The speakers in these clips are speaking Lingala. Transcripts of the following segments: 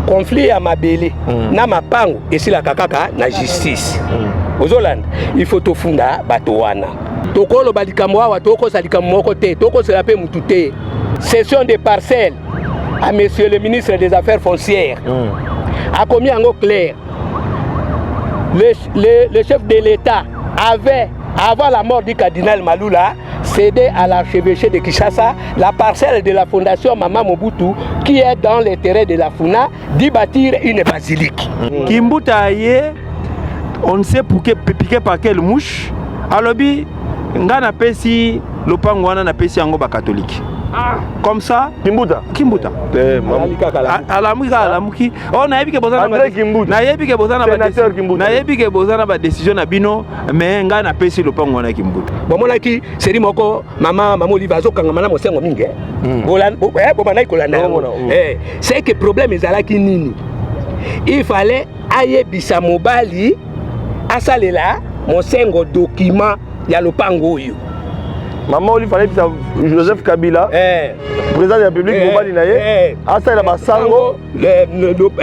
Conflit ya mabele na mapango esilaka kaka na justice. Ozolanda, il faut tofunda bato wana. Tokoloba likambo awa, tokosa likambo moko te, tokosela mpe mutu te. Cession de parcelle à monsieur le ministre des Affaires foncières, akomi yango clair. Le chef de l'État avait, avant la mort du cardinal Malula, cédé à l'archevêché de Kinshasa la parcelle de la fondation Mama Mobutu qui est dans les terrains de la Funa, d'y bâtir une basilique. Kimbuta ye, on ne sait piqué par quelle mouche, alobi nga napesi lopango wana, napesi yango bakatolike. Ah. Comme ça. Kimbuta. Kimbuta. Eh, alamuki kaka, alamuki. Oh, nayebi ke boza, nayebi ke boza na, nayebi ke boza na badécision na bino, mais ngai napesi lopango wana Kimbuta. Bomonaki seri moko, mama Olive azokangama na mosengo mingi. Bobandaki kolanda yango. C'est que problème ezalaki nini? Il fallait ayebisa mobali asalela mosengo document ya lopango oyo. Mama Olive ayebisa Joseph Kabila, président de la République, mobali na ye, asalela basango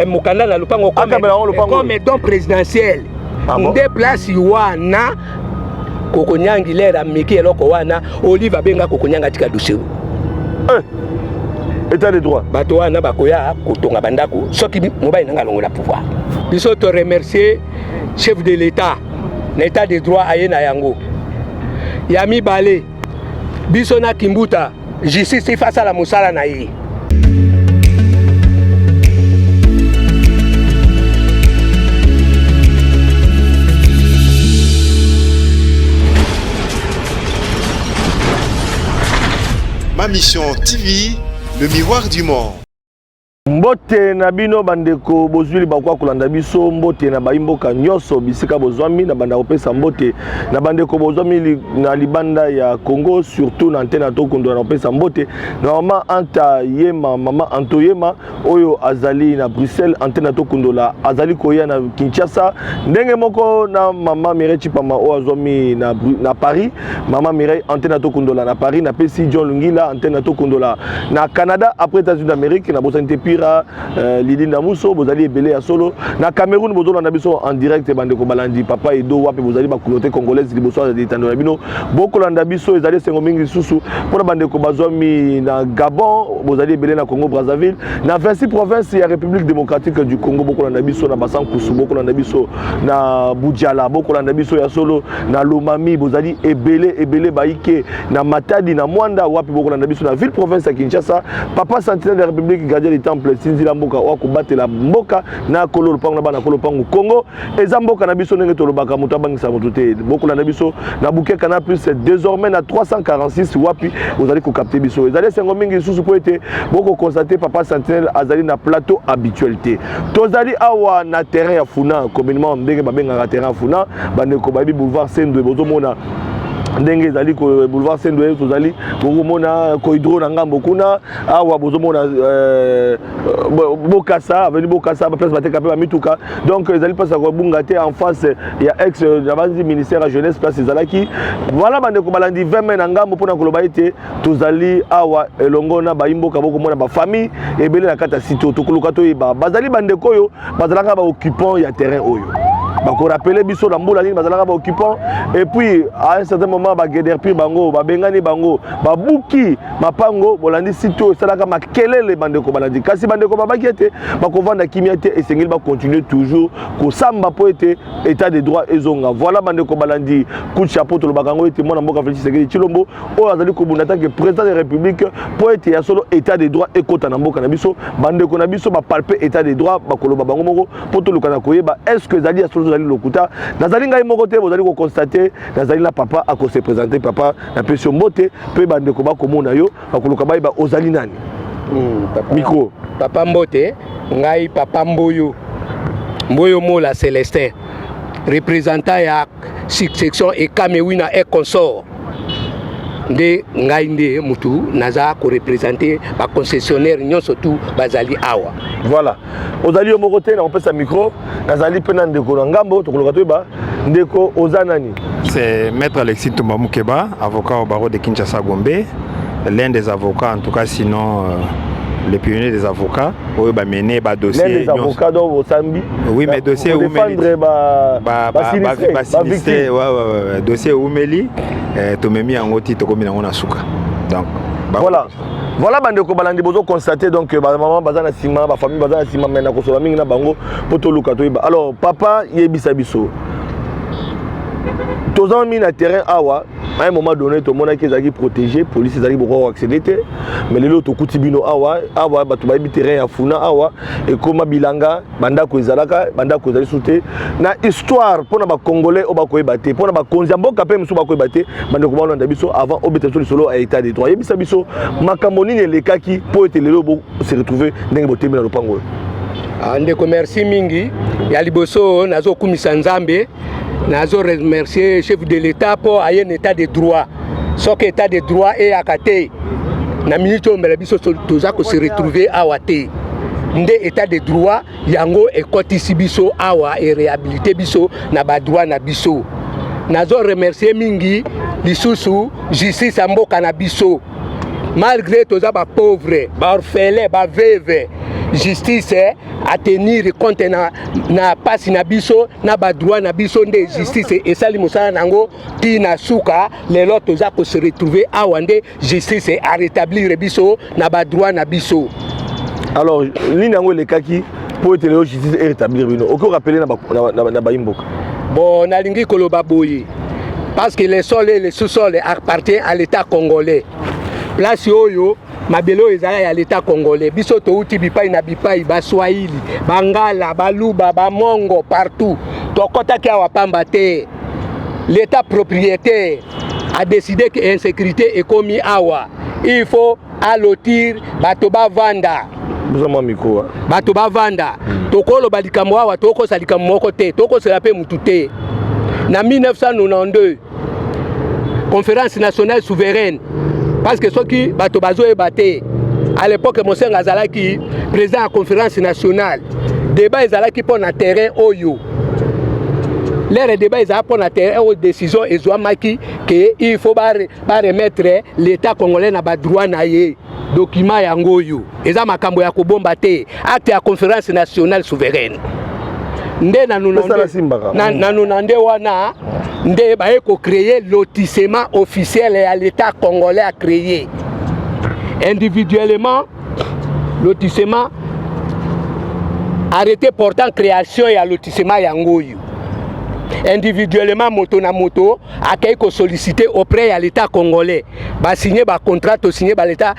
mokanda na lopango comme don présidentiel. Nde place wana Kokonyangi lere ameki eloko wana, Olive abenga Kokonyanga, atika dossier. État de droit. Bato wana bakoya kotonga bandako soki mobali nanga alongola pouvoir. Biso to remercier chef de l'État na état de droit aye na yango. Ya mibale, biso na Kimbuta, justice ifa asala mosala na ye. Ma Mission TV, le miroir du monde. Mbote na bino bandeko bozwi libaku kolanda biso. Mbote na bayimboka nyonso bisika bozwami. Na banda kopesa mbote na bandeko bozwami na libanda ya Congo, surtout na antenne Tokundola. Na kopesa mbote na mama Anta Yema, mama Anto Yema oyo azali na Bruxelles, antenne Tokundola, azali koya na Kinshasa ndenge moko na mama Mireille Chipama oyo azwami na Paris. Mama Mireille, antenne Tokundola na Paris. Napesi John Lungila, antenne Tokundola na Canada, après États-Unis d'Amérique. Nabosani te Pira, Lidinda Muso, bozali ebele ya solo na Cameroun, bozolanda biso en direct. Bandeko balandi, papa Edo wapi bozali, bacommunauté congolaise liboso ya litando na bino, bokolanda biso. Ezali esengo mingi lisusu mpona bandeko bazwami na Gabon, bozali ebele na Congo Brazzaville, na 26 province ya République démocratique du Congo. Bokolanda biso na Basankusu, bokolanda biso na Budjala, bokolanda biso ya solo na Lomami, bozali ebele ebele baike na Matadi, na Mwanda wapi bokolanda biso, na ville province ya Kinshasa. Papa sentinelle de la République, gardien du temple, sinzila mboka oyo akobatela mboka na kolo lopango na bana kolo lopango. Congo eza mboka na biso, ndenge tolobaka, moto abangisa moto te. Bokolanda biso na bouquet Canal Plus désormais na 346 wapi ozali kokapte biso. Ezali esengo mingi lisusu mpo ete bokoconstate papa sentinelle azali na plateau habituel te. Tozali awa na terrain ya Funa, communément ndenge babengaka terrain ya Funa. Bandeko bayebi boulevard Sendwe, bozomona ndenge ezali boulevard Sendwe. Tozali bokomona Cohydro na ngambo kuna. Awa bozomona Bokasa, avenue Bokasa, baplace bateka mpe bamituka. Donc ezali place ya kobunga te, en face ya ex nabanzi ministère ya jeunesse, place ezalaki. Voilà, bandeko balandi, 20 mai na ngambo mpona koloba ete tozali awa elongo na bayimboka. Bokomona bafamille ebele na kati ya site. Tokoluka toyeba bazali bandeko oyo bazalaka baoccupant ya terrain oyo, bakorappeler biso na mbula nini bazalaka baoccupant. Et puis à un certain moment baguerpir bango, babengani bango, babuki mapango. Bolandi site oyo esalaka makelele, bandeko balandi. Kasi bandeko babaki ete bakovanda kimia te, esengeli bacontinue toujours kosamba mpo ete état de droit ezonga. Voilà, bandeko balandi, coup de chapeau. Tolobaka yango ete mwana mboka Félix Tshisekedi Tshilombo oyo azali kobunda tant que président de la République mpo ete ya solo état de droit ekɔta na mboka na biso. Bandeko na biso bapalpe état de droit, bakoloba bango moko mpo toluka na koyeba est ce que ezali ya solo, ezali lokuta. Nazali ngai moko te, bozali koconstate, nazali na papa akose présenter. Papa, napesi yo mbote mpe bandeko bakomona yo, bakoluka bayeba ozali nani. Papa, micro. Papa, mbote. Ngai papa Mboyo, Mboyo Mola Célestin, représentant ya succession Ekamewina et consort. Nde ngai nde mutu naza koreprésente baconcessionnaire nyonso tu bazali awa. Voilà, ozali yo moko te na kopesa micro, nazali mpe na ndeko na ngambo. Tokoluka toyeba ndeko oza nani. C'est Maître Alexis Ntumba Mukeba, avocat au barreau de Kinshasa Gombe, l'un des avocats en tout cas, sinon euh, Le pionnier des avocats oyo bamene badossier. L'un des avocats donc osambi. Oui, mais dossier défendre ba basinistré, ouais, dossier eumeli, tomemi yango ti tokomi nango na suka, donc. Voilà, bandeko balandi, bozo constater donc bamama baza na nsima, bafamille baza na nsima, mais na kosola mingi na bango mpo toluka toyeba. Alors papa, yebisa biso, toza mi na terrain awa. À un moment donné, tomonaki ezalaki protégé, police ezalaki bokoka koaccéder te, mais lelo tokuti bino awa. Awa bato bayebi terrain ya Funa, awa ekóma bilanga, bandako ezalaka, bandako ezali su te. Na histoire, mpona bacongolais oyo bakoyeba te, mpona bakonzi ya mboka mpe mosusu bakoyeba te, bandeko balanda biso, avant obeta biso lisolo ya état de droit, yebisa biso makambo nini elekaki mpo ete lelo bose retrouve ndenge botemi na lopango oyo. Ah, ndeko, merci mingi. Ya liboso, nazokumisa Nzambe, nazo remercier chef de l'État mpo aye na état de droit. Soki état de droit eyaka te, na minute oyo mbela biso toza kose retrouver awa te. Nde état de droit yango ekɔtisi biso awa, eréhabilité biso na badroit na biso. Nazo remercier mingi lisusu justice ya mboka na biso. Malgré toza bapauvre, baorphelin, baveuve, justice atenir compte na pasi na biso, na badroit na biso. Nde justice esali mosala nango ntina suka. Lelo toza kose retrouver awa, nde justice arétablir biso na badroit na biso. Alors nini yango elekaki mpo ete lelo justice erétablir bino? Okoki orappeler na bayimboka? Bon, nalingi koloba boye, parce que le sol et le sous-sol appartient à l'État congolais. Place oyo, mabele oyo ezala ya l'État congolais. Biso touti bipai na bipai, Baswahili, Bangala, Baluba, Bamongo, partout. Tokɔtaki awa pamba te. L'État propriétaire a décidé que insécurité ekomi awa, il faut alotir, bato bavanda. Boza mwa micro. Bato bavanda. Tokoloba likambo awa, tokosa likambo moko te, tokosela mpe mutu te. Na 1992, Conférence nationale souveraine, parce que soki bato bazoyeba te, à l'époque Mosengo azalaki président ya Conférence nationale. Débat ezalaki mpo na terrain oyo. L'heure débat ezala mpo na terrain oyo, décision ezwamaki ke il faut baremettre l'État congolais na badroit na ye. Document yango oyo, eza makambo ya kobomba te, acte ya Conférence nationale souveraine. Nde na 92 wana nde baye kocréer lotissement officiel ya l'État congolais. A créé individuellement lotissement, arrêté portant création ya lotissement yango oyo. Individuellement, moto na moto akei kosolliciter auprès ya l'État congolais, basigne bacontrat, tosigne bal'État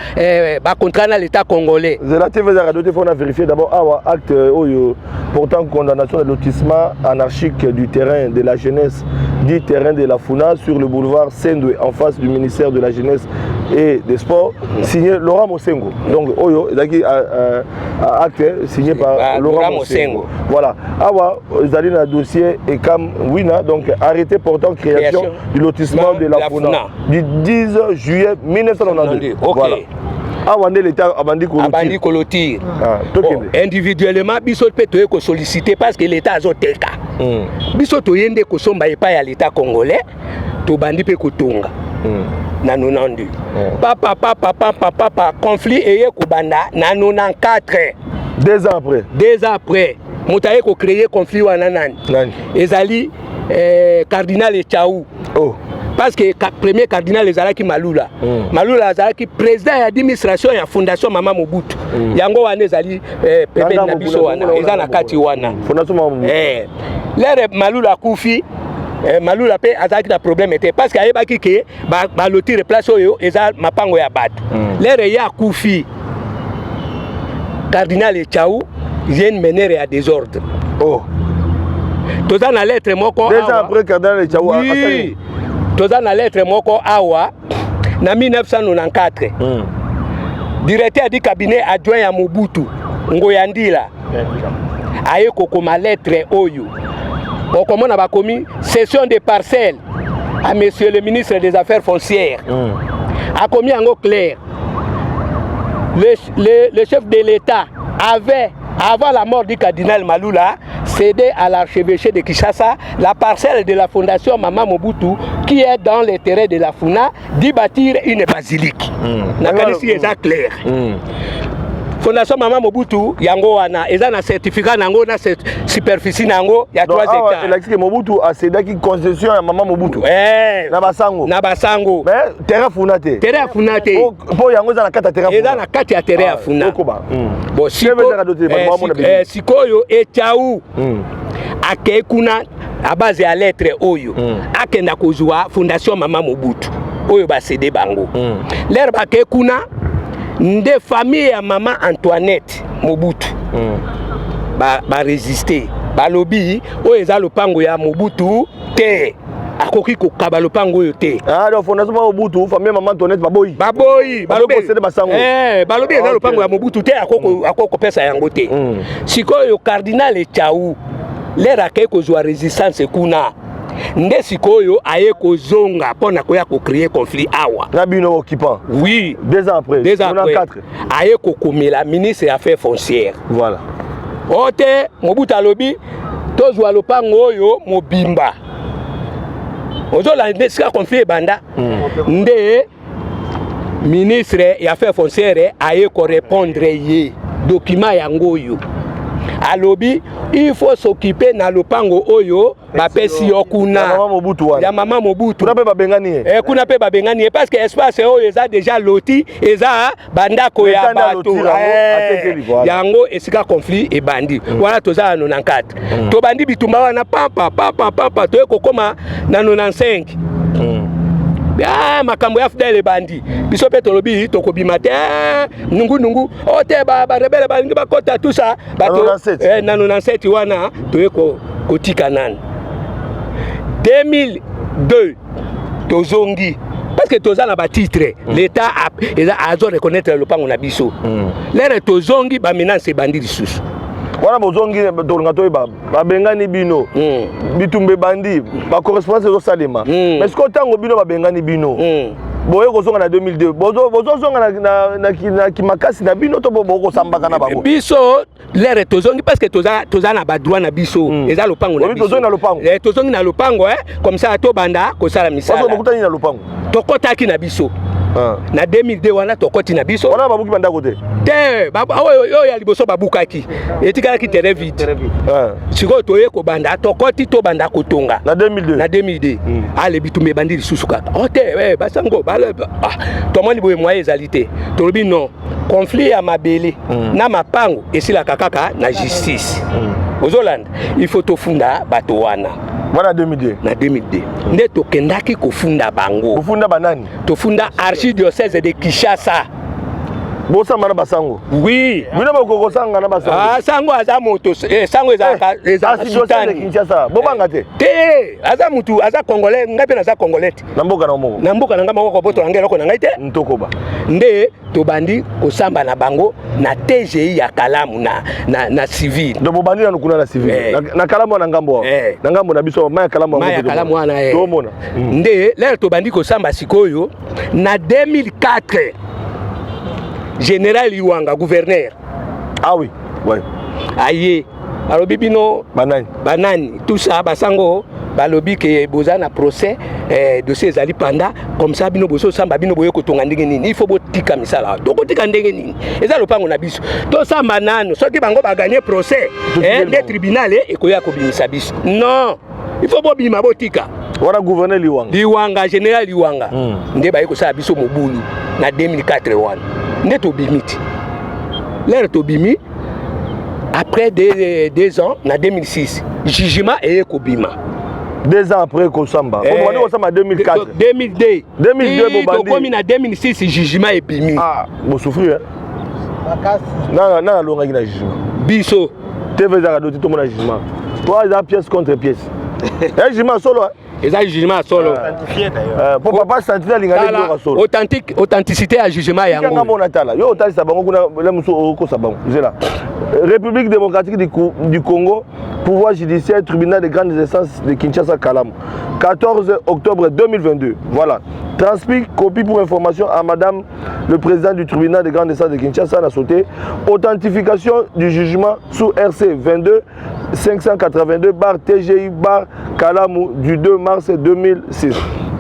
bacontrat na l'État congolais. Zela, TV eza radio te, faut na vérifier d'abord awa. Acte oyo portant condamnation de lotissement anarchique du terrain de la jeunesse, dit terrain de la Funa, sur le boulevard Sendwe, en face du ministère de la Jeunesse et des Sports, signé Laurent Mosengo. Donc oyo ezalaki acte signé par bah, Laurent Mosengo. Voilà, awa ezali na dossier Ekam Wina, donc arrêté portant création du lotissement de la Funa du 10 juillet 1992. Ok. Voilà, awa nde l'État abandi. Abandi kolotir. Ah, bon, individuellement, biso mpe toye kosolliciter parce que l'État azoteka. Biso toye nde kosomba epai ya l'État congolais, tobandi mpe kotonga na 92. Papa, papa, papa, papa, conflit eye kobanda na 94. 2 ans après. 2 ans après. Moto aye kocréer conflit wana nani? Nani? Ezali cardinal Echau. Oh. Parce que premier cardinal ezalaki Malula. Malula azalaki président ya administration ya Fondation Mama Mobutu. Yango wana ezali pembeni na biso wana, eza na kati wana. Fondation Mama Mobutu. L'heure Malula akufi, Malula mpe azalaki na problème te, parce que ayebaki ke balotire ba place oyo eza mapango ya bato. L'heure ye akufi, cardinal Echau ye meneur ya désordre. Oh. Toza na lettre moko. 2 ans après, cardinal Echau. Oui. Toza na lettre moko awa na 1994. Directeur du cabinet adjoint ya Mobutu, Ngoyandila, aye kokoma lettre oyo. Okomona bakomi cession de parcelle à monsieur le ministre des Affaires foncières. Akomi yango clair: le chef de l'État avait, avant la mort du cardinal Malula, cédé à l'archevêché de Kinshasa la parcelle de la Fondation Mama Mobutu qui est dans les terrains de la Funa, d'y bâtir une basilique. Nakanisi eza clair. Fondation Mama Mobutu yango wana eza na certificat na yango na superficie na yango ya 3 hectares. Elakisi ke Mobutu acédaki concession ya Mama Mobutu na basango. Na basango. Mais terrain Funa te. Terrain ya Funa te. Mpo yango eza na kati ya terrain. Eza na kati ya terrain ya Funa. Okoba. Bon, sikoyo Etiau akei kuna à base ya lettre oyo, akenda kozwa fondation Mama Mobutu oyo bacéder bango. L'heure bakei kuna nde famille ya Mama Antoinette Mobutu barésister, balobi oyo eza lopango ya Mobutu te, akoki kokaba lopango oyo te. Ah, donc fondation Mama Mobutu, famille Mama Antoinette baboyi. Baboyi. Balobi basango. Balobi eza lopango ya Mobutu te, akoki kopesa yango te. Sikoyo cardinal Etiau, l'heure akei kozwa résistance kuna nde sikoyo aye kozonga mpo na koya kocréer conflit awa. Na bino occupant. Oui. 2 ans après. 2 ans après. 94. Aye kokomela ministre ya Affaires foncières. O te, Mobutu alobi tozwa lopango oyo mobimba. Ozolanda esika conflit ebanda? Nde ministre ya Affaires foncières aye korépondre ye document yango oyo alobi il faut s'occuper na lopango oyo bapesi yo kuna. Ya Mama Mobutu wana. Ya Mama Mobutu. Kuna mpe babengani ye. Kuna mpe babengani ye parce que espace oyo eza déjà loti, eza bandako ya Leta nde bato. aloti yango, atekeli, voilà. Yango esika conflit ebandi wana. Toza na 94, tobandi bitumba wana pampa pampa pampa, toye kokóma na 95. Ah, makambo ya AFDL ebandi. Biso mpe tolobi tokobima te. Ah, nungunungu o te, barebelles balingi bakɔta tout ça. Bato Na 97. Na 97 wana toye kotika nani. 2002 tozongi parce que toza na batitre, l'État eza azo reconnaître lopango na biso. L'heure tozongi, bamenaces ebandi lisusu. Wana bozongi, tolinga toyeba, babengani bino, bitumba ebandi, bacorrespondance ezosalema, mais sikoyo ntango bino babengani bino, boye kozonga na 2002, bozozonga na kimakasi na bino to bokosambaka na bango? Biso l'heure tozongi, parce que toza na badroit na biso, eza lopango na Obi biso. Tozongi na lopango. Tozongi na lopango, comme ça tobanda kosala Parce misala. bokutani na lopango. Tokɔtaki na biso Ah. na 2002 wana, tokɔti na biso. Wana babuki bandako te? Te, oyo ya liboso babukaki, etikalaki terrain vide. Ah. Sikoyo toye kobanda, tokɔti, tobanda kotonga. Na 2002. Na 2002. Ale bitumba ebandi lisusu kaka. O te, basango ah, tomoni boye moyen ezali te. Tolobi non, conflit ya mabele na mapango esilaka kaka na justice. Ozolanda? Il faut tofunda bato wana. Wana 2002. Na 2002 nde tokendaki kofunda bango. Bofunda banani? Tofunda archidiocèse de Kinshasa. Bosamba na basango? Oui. Bino bokokosanga na basango? Ah, sango aza moto, sango ezalaka ezalaka Archidiocèse de sutani. Kinshasa, bobanga te? Te, aza mutu, aza Congolais, ngai mpe naza Congolais te. Na mboka na moko. Na mboka na ngai moko, kobotola ngai eloko na ngai te. Ntokoba. Nde tobandi kosamba na bango na TGI ya Kalamu na civil. Donc bobandi nanu kuna na civil? Na Kalamu na ngambo awa? Eh. Na ngambo na biso, mai ya Kalamu. Mai ya Kalamu wana, eh. Tomona. Nde l'heure tobandi kosamba sikoyo na 2004, général Iwanga, gouverneur. Ah oui, ouais. Aye alobi bino Banani? Banani, tout ça, basango balobi ke boza na procès, dossier ezali panda comme ça, bino bozosamba, bino boye kotonga ndenge nini? Il faut botika misala. Tokotika ndenge nini? Eza lopango na biso, tosamba nano. Soki bango bagagner procès, nde tribunal ekoya kobimisa biso. Non, il faut bobima, botika. Wana gouverneur Liwanga? Liwanga, général Liwanga. Nde baye kosala biso mobulu na 2004 wana, nde tobimi ti l'heure tobimi. Après 2 ans, na 2006, jugement eye kobima. 2 ans après kosamba? Bobandi kosamba 2004? 2002. 2002 bobandi. Tokomi na 2006, jugement ebimi. Ah, bosouffrir nana nana alongaki na jugement? Biso. TV ezalaka doti, tomona jugement to eza pièce contre pièce, ya jugement solo. Eza jugement ya solo. Po papa santine alingaka biloko solo. Authentique, authenticité ya jugement yango yango. Mona, tala, yo otalisa bango kuna la mosusu, okosa bango. Zela. République démocratique du Congo, pouvoir judiciaire, tribunal de grande instance de Kinshasa Kalamu, 14 octobre 2022. Voilà. Transmis copie pour information à madame le président du tribunal de grande instance de Kinshasa na sauté. Authentification du jugement sous RC 22 582 bar TGI bar Kalamu du 2 mars 2006.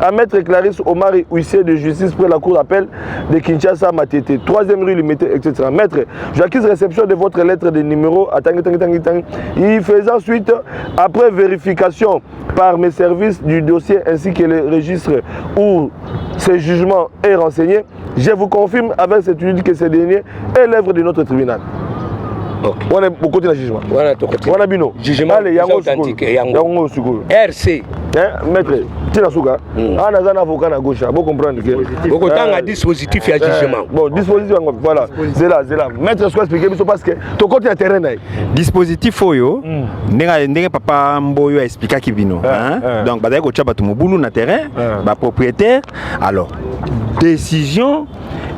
À Maître Clarisse Omari, huissier de justice près la cour d'appel de Kinshasa, Matete, 3e rue Limete, etc. Maître, j'accuse réception de votre lettre de numéro à Tangi Tangi Tangi Tangi. Y faisant suite, après vérification par mes services du dossier ainsi que le registre où ce jugement est renseigné, je vous confirme avec certitude que ce dernier est l'œuvre de notre tribunal. Wana bokoti na jugement. Wana tokoti. Wana bino. Jugement. Ale yango authentique yango. Yango sikoyo. RC. Hein, maître, tina suka. Ah, naza na avocat na gauche, bo comprendre que Okotanga dispositif ya jugement. Bon, dispositif yango, voilà. Zela, zela. Maître, ce expliquer biso parce que tokoti na terrain na ye. Dispositif oyo, ndenge papa Mboyo aexplikaki bino, hein? Donc bazali kotia bato mobulu na terrain, bapropriétaire. Alors décision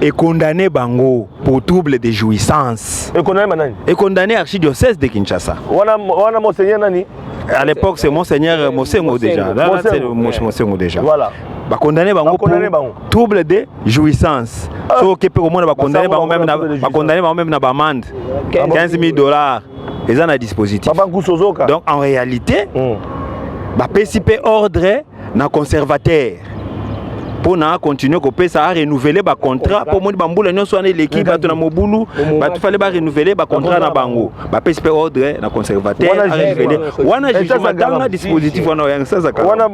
econdamné bango pour trouble de jouissance. Econdamné banani? Econdamné archidiocèse de Kinshasa. Wana wana monseigneur nani? À l'époque, c'est monseigneur Mosengo déjà. Là, là, c'est le Mosengo déjà. Voilà. Bakondamné bango pour Bakondamné bango. Trouble de jouissance. So oke mpe komona bakondamné Basango bango même na bango trouble de bakondamné bango même na baamende 15 000 $ eza na dispositif. Papa Nkusu ozoka. Donc en réalité, bapesi mpe ordre na conservateur mpona continuer kopesa, arenouveler bacontrat, mpo omoni bambula nyonso wana eleki, bato na mobulu, bato fallait barenouveler bacontrat na bango. Bapesi mpe ordre na conservateur Wana arenouveler. Jugement. Wana Eza jugement. za Tanga dispositif wana oyo sazaka. Wana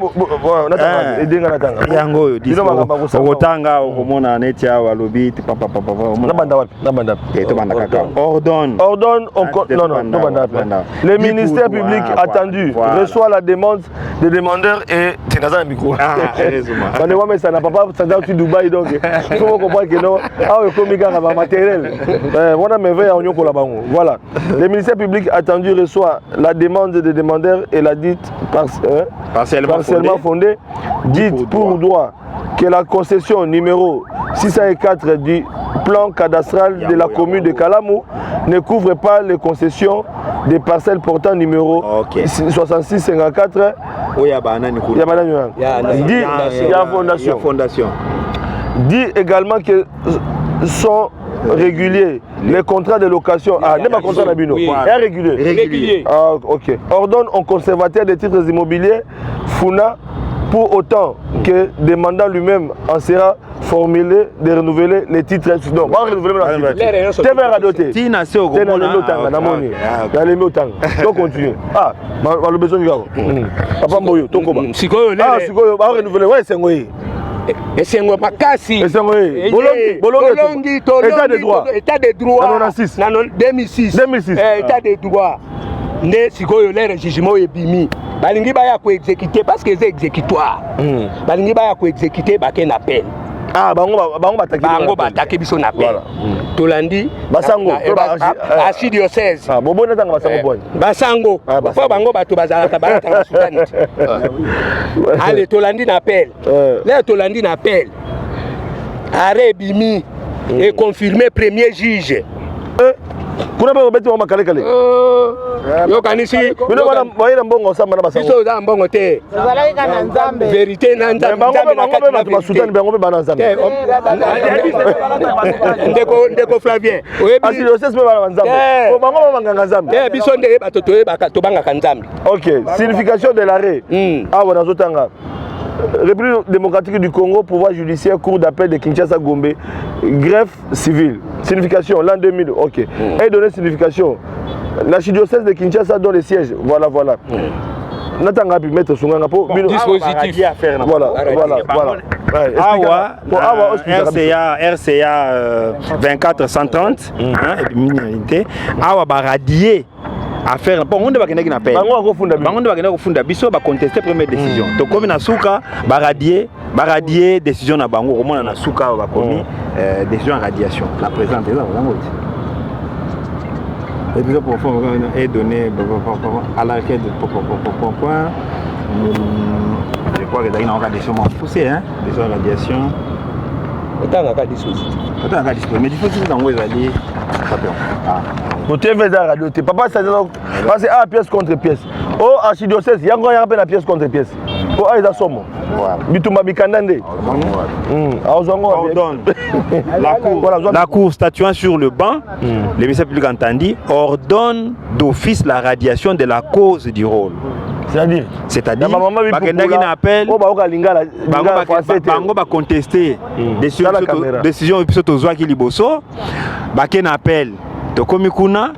edenga na tanga. Yango oyo. Bino makambo ya kosala. Okotanga, okomona neti awa alobi papapapa. Nabanda wapi? Nabanda wapi? Tobanda kaka ordonne. Ordonne au Ah, non, non, Banda, non, banda. Banda. Le Dit ministère pour public droit, attendu voilà. reçoit la demande des demandeurs et c'est dans un micro. Ah, heureusement. Bande wa mesa na papa sanda tu Dubaï, donc il faut comprendre que non, ah ekomi kaka ba matériel. Wana merveille ya onyokola bango. Voilà. Le ministère public attendu reçoit la demande des demandeurs et la dite par, hein, partiellement, partiellement fondée, fondée, dite pour droit que la concession numéro 604 du plan cadastral de la Yango, commune de yango. Kalamu ne couvre pas les concessions des parcelles portant numéro 6654. Oyo ya banani kuna? Ya banani wana? Dit ya fondation. Ya fondation. Dit également que sont réguliers les contrats de location. Ah, n'est pas contrat na bino. Oui. Est régulier. Régulier. Ah, ok. Ordonne au conservateur des titres immobiliers, Funa, pour autant que demandant lui-même en sera formulé de renouveler les titres. Donc, on va renouveler Ah, L'air est la TV radio te. Tina se Te na okomona. lelo otanga namoni. Nalemi otanga. To continue. Ah, balobi ezongi kaka. Papa Mboyo, tokoba. Sikoyo Ah, lere sikoyo ba renouveler. Ouais, esengo ye. Esengo makasi. Esengo ye. Bolongi, bolongi. Bolongi, tolongi. État de droit. État de droit. Na 96. Na 2006. 2006. Eh, état de droit nde sikoyo lere jugement oyo ebimi, balingi baya koexécute parce que eza exécutoire. Balingi baya koexécute, bake na peine. Ah, bango bango bataki. Bango batake biso na peine. Tolandi Basango, to archidiocèse. Ah, boboni tanga basango bwani. Basango. Ah, mpo basango. bango bato bazalaka balataka basutani te. Ale, tolandi na appel. Lere tolandi na appel, arrêt ebimi, econfirme premier juge. Eh, kuna mpe babeti bango makalekale. Yokanisi Bino bana baye na mbongo osamba na basango. Biso oza na mbongo te. Tozalaki kaka na Nzambe. Vérité na Nzambe. Bango mpe Nzambe na bango kati mpe na bato basutani vérité. bango mpe bana Nzambe. Te, ndeko Flavien, oyebi Archidiocèse mpe bana banzambe. Eh. Po bango bamanganga Nzambe. Te, biso nde bato toyebaka, tobangaka Nzambe. Ok, signification de l'arrêt. Awa nazotanga République démocratique du Congo, pouvoir judiciaire, cour d'appel de Kinshasa Gombe, greffe civil. Signification, l'an 2000, ok. Et donné signification. L'archidiocèse de Kinshasa dont le siège, voilà, voilà. Natanga pi maître sunganga po bino. Dispositif. Voilà. Ouais, Awa, explique- Bon, awa, explique- RCA, RCA 2430, hein, et awa baradier affaire bango nde bakendaki na appel. Bango akofunda bino. Bango nde bakendaki kofunda biso, baconteste première décision. Tokomi na suka, baradier décision na bango. Okomona na suka awa bakomi décision ya radiation la présente eza yango ti. Épisode profond est donné à la requête de point, point. Je crois que ezalaki na décision moko poussé, hein, décision ya radiation. Otangaka dispositif. Otangaka dispositif, mais dispositif yango ezali papillon, ah. Bo TV eza radio te, papa. Parce que a pièce contre pièce o archidiocèse yango yaka mpe na pièce contre pièce po a eza somo. Bitumba bikanda nde aozwa ngo. Ordonne. La cour, Voilà, la cour statuant sur le banc, le ministère public entendu, ordonne d'office la radiation de la cause du rôle. C'est-à-dire? C'est-à-dire bakendaki na appel. Oyo bayoka lingala, lingala français te. Bango baconteste décision oyo biso tozwaki liboso. Bake na appel, tokomi kuna,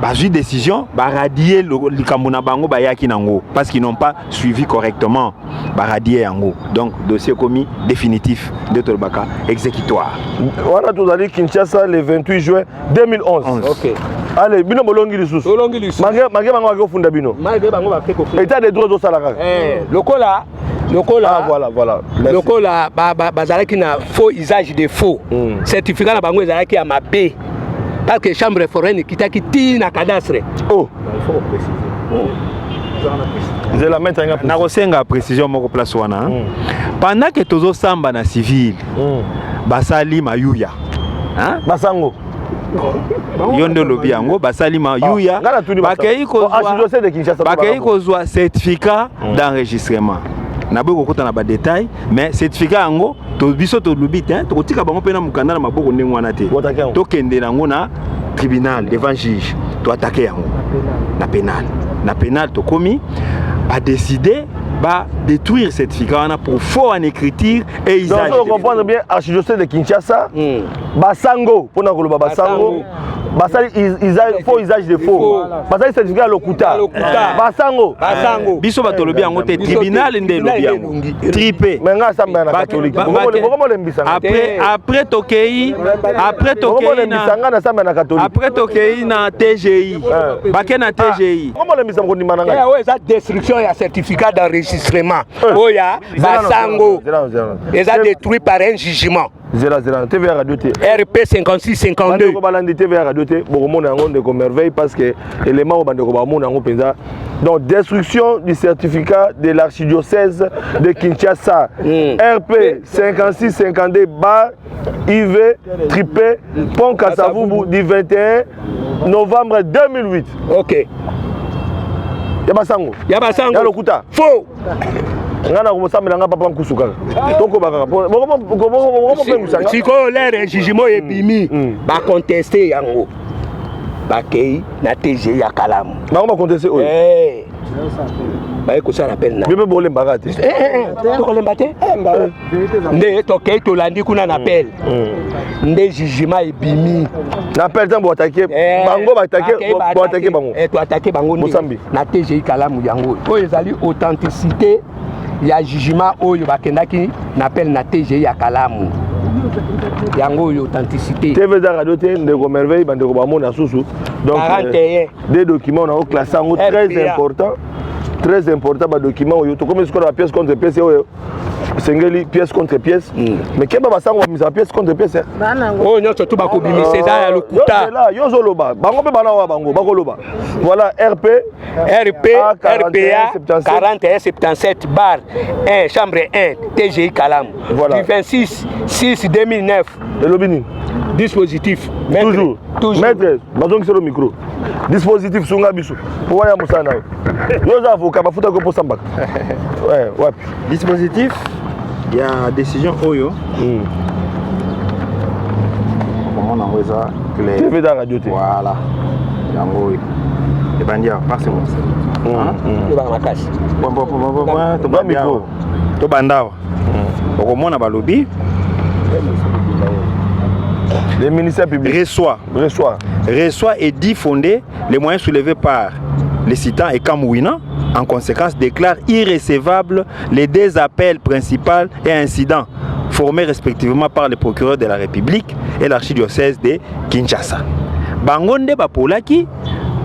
bazwi décision, baradier likambo na bango bayaki nango parce qu'ils n'ont pas suivi correctement. Baradier yango, donc dossier ekomi définitif, nde tolobaka exécutoire. Wana tozali Kinshasa le 28 juin 2011. Ok. Allez, bino bolongi lisusu. Tolongi lisusu. Malgré bango baki kofunda bino. Malgré bango bake kofunda. État de droit ezosala kaka. Lokola Ah, voilà. Merci. Lokola bazalaki na faux, usage de faux certificat na bango ezalaki ya mabe, parce que chambre foraine ekitaki ti na cadastre. Oh, nzela, maître nga. Nakosenga précision moko place wana. Pendant que tozosamba na civil, basali mayuya, hein? Basango. Yo nde olobi yango, basali mayuya. Nga natuni. Bakei Archidiocèse de Kinshasa. Bakei kozwa certificat d'enregistrement. Naboyi kokota na badétail, mais certificat yango biso tolobi te, tokotika bango mpe na mokanda na maboko ndenge wana te. Boattaquer yango. Tokende yango na tribunal devant juge, toattaquer yango na pénal. Na pénal tokomi, badécider badétruire certificat wana pour faux en écriture et Donc usage so comprendre bien, archidiocèse de Kinshasa, basango, mpona koloba basango basali faux, usage de faux, basali certificat ya lokuta. Ya lokuta. Basango. Basango. Biso bato tolobi yango te. Biso te. Tribunal nde elobi Tribunal yango. nde. Tripe. Mais nga asambela na catholique. Bokomolembisa nga. Après tokei, après tokei Bokomolembisa na nga, nasambela na catholique. Après tokei na TGI, bake na TGI. Bokomolembisa kondima na ngai. Oyo eza destruction ya certificat d'enregistrement oyo ya basango, eza détruit par un jugement. Zela, zela, TVA radio te. RP 56 52. Bandeko balandi TVA radio te, bokomona yango, ndeko Merveille, parce que élément oyo bandeko bamona yango mpenza. Donc destruction du certificat de l'archidiocèse de Kinshasa, RP 56 52 bar IV Tripe pont Kasavubu du 21 novembre 2008. Ok. Ya basango. Ya basango. Ya lokuta. Faux. Ngai na komosambela nga papa nkusu kaka, tokoba kaka bokomopengusanga. Sikoyo l'heure jugement oyo ebimi, baconteste yango, bakei na TG ya Kalamu. Bango baconteste oyo. Eh. Baye kosala appel na Bino mpe bolembaka te. Eh, eh, eh, tokolemba te. Nde tokei, tolandi kuna na appel, nde jugement ebimi. Na appel, ntango boattaquer Eh, bango, baattaquer bakei boattaquer bango. Eh, toattaquer bango nde Bosambi. na TGI Kalamu. Yango oyo ezali authenticité ya jugement oyo bakendaki na appel na TGI ya Kalamu. Yango oyo authenticité. TV eza radio te, ndeko Merveille, bandeko bamona susu. Donc 41. Des documents na oclasse yango, très RPA. important, très important. Badocument oyo tokomi sikoyo na bapièce contre pièce oyo esengeli pièce contre pièce. Mais keba, basango bamisaka pièce contre pièce, eh. Oyo nyonso tu bakobimisa eza ya lokuta. Yo yo ozoloba, bango mpe bana wa bango bakoloba. Voilà, RP. RP. A, 41, RPA 77. 41 77 bar 1 chambre 1 TGI Kalamu Voilà. du 26 6 2009. Elobi nini? Dispositif, maître. Toujours. Toujours. Maître, bazongiselo micro. Dispositif, sunga biso po wana ya mosala na yo. Yo oza avocat, bafutaki mpo sambaka. Ouais, wapi? Dispositif ya décision oyo, komona yango eza clair. TV eza radio te. Voilà, yango oyo ebandi awa, parce Lobaka makasi. Ba micro. Tobanda awa, okomona balobi: Le ministère public reçoit reçoit. Reçoit et dit fondé les moyens soulevés par les citants et Kamouina. En conséquence, déclare irrécevable les deux appels principaux et incidents formés respectivement par le procureur de la République et l'archidiocèse de Kinshasa. Bango nde bapolaki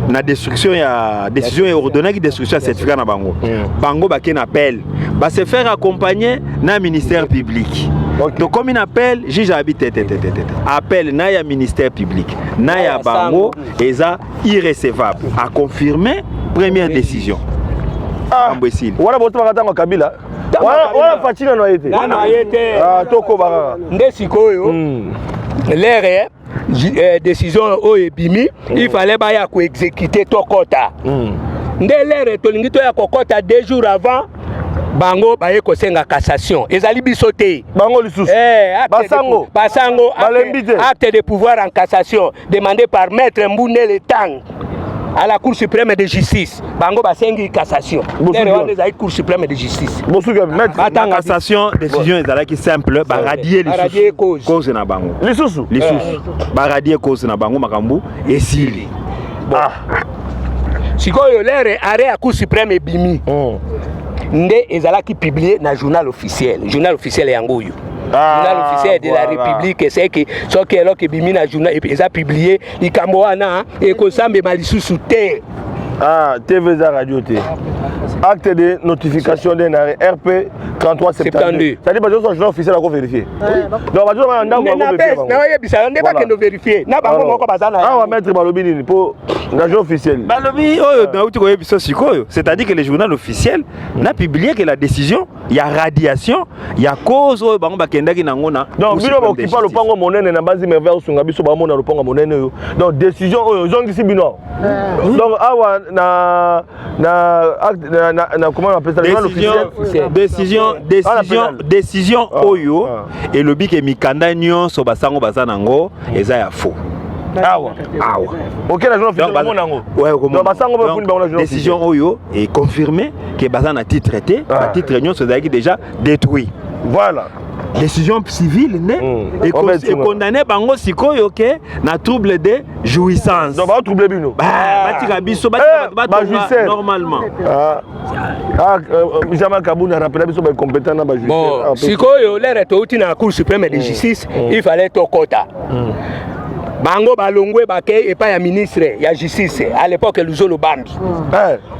na destruction ya décision et ordonnaki destruction ya certificat na bango. Bango bake na appel, ba se faire accompagner na ministère public. Tokomi na appel, juge abi te te te te te, appel na ya ministère public na ya bango eza irrécevable, a confirmé première décision. Mambo esili. Wana botomaka ntango ya Kabila. Ntango ya Kabila. Wana Fatshi nano aye te. Nano aye te. Ah, tokoba kaka. Nde sikoyo l'heure décision oyo ebimi, il fallait baya koexécuter, tokɔta. Nde l'heure tolingi toya kokɔta, 2 jours avant, bango baye kosenga cassation. Ezali biso te. Bango lisusu. Eh, acte de Basango. Basango. Balembi te. Acte de pouvoir en cassation demandé par maître Mbunele Tang. À la Cour suprême de justice, bango basengi cassation. Bosuki Lere wana wapi? Ezali Cour suprême de justice. Bosuki wapi, maître? Batanga. Cassation, décision ezalaki simple, baradier. Baradier lisusu cause. Cause na bango. Lisusu. Lisusu baradier cause na bango, makambo esili. Ah. Sikoyo lere arrêt ya Cour suprême ebimi, nde ezalaki publié na journal officiel. Journal officiel yango oyo. Ah, Journal officiel de la voilà. République. C'est que soki eloko ebimi na journal, eza publié, likambo wana ekosambema lisusu te. Ah, TV eza radio te. Acte de notification d'un arrêt RP 3372. 72. C'est-à-dire bazo journal officiel ako vérifier. Donc bazo ba ndako Nde bako vérifier bango. Naoyebisa yo nde Voilà. bakende vérifier na bango Alors, moko baza na awa yango. Maître, balobi nini po na journal officiel? Balobi oyo nauti koyebisa sikoyo, c'est-à-dire que le journal officiel na publié que la décision ya radiation ya cause oyo bango bakendaki nango na Donc Cour bino suprême de bokipa justice. Lopango monene na banzi Merveille osunga biso, bamona lopango monene oyo. Donc décision oyo ezongisi bino awa. Donc awa na acte na comment on appelle ça, le journal Décision officiel. Décision Ah, la décision pénale. Décision Ah, oyo ah. elobi ke mikanda nyonso basango baza nango eza ya faux. Awa. Awa. Ok, na journal officiel omona yango. Ouais, okomona. Donc basango Donc, bafundi bango na journal décision officiel. oyo est confirmé ke baza na titre te. Ah. Batitre nyonso ezalaki déjà détruit. Voilà. Décision civile nde Obet sunga. econdamné bango sikoyo ke na trouble de jouissance. Donc baotrouble bino. Batika biso, Eh, batika bato batonga bajouisseur. normalement. Ah, ah, Jean-Marc Kabund arappeler biso baincompétent na bajouisseur. Bon, sikoyo lere touti na Cour suprême de justice, il fallait tokɔta. Bango balongwe, bakei epai ya ministre ya justice à l'époque, Luzolo Bambi.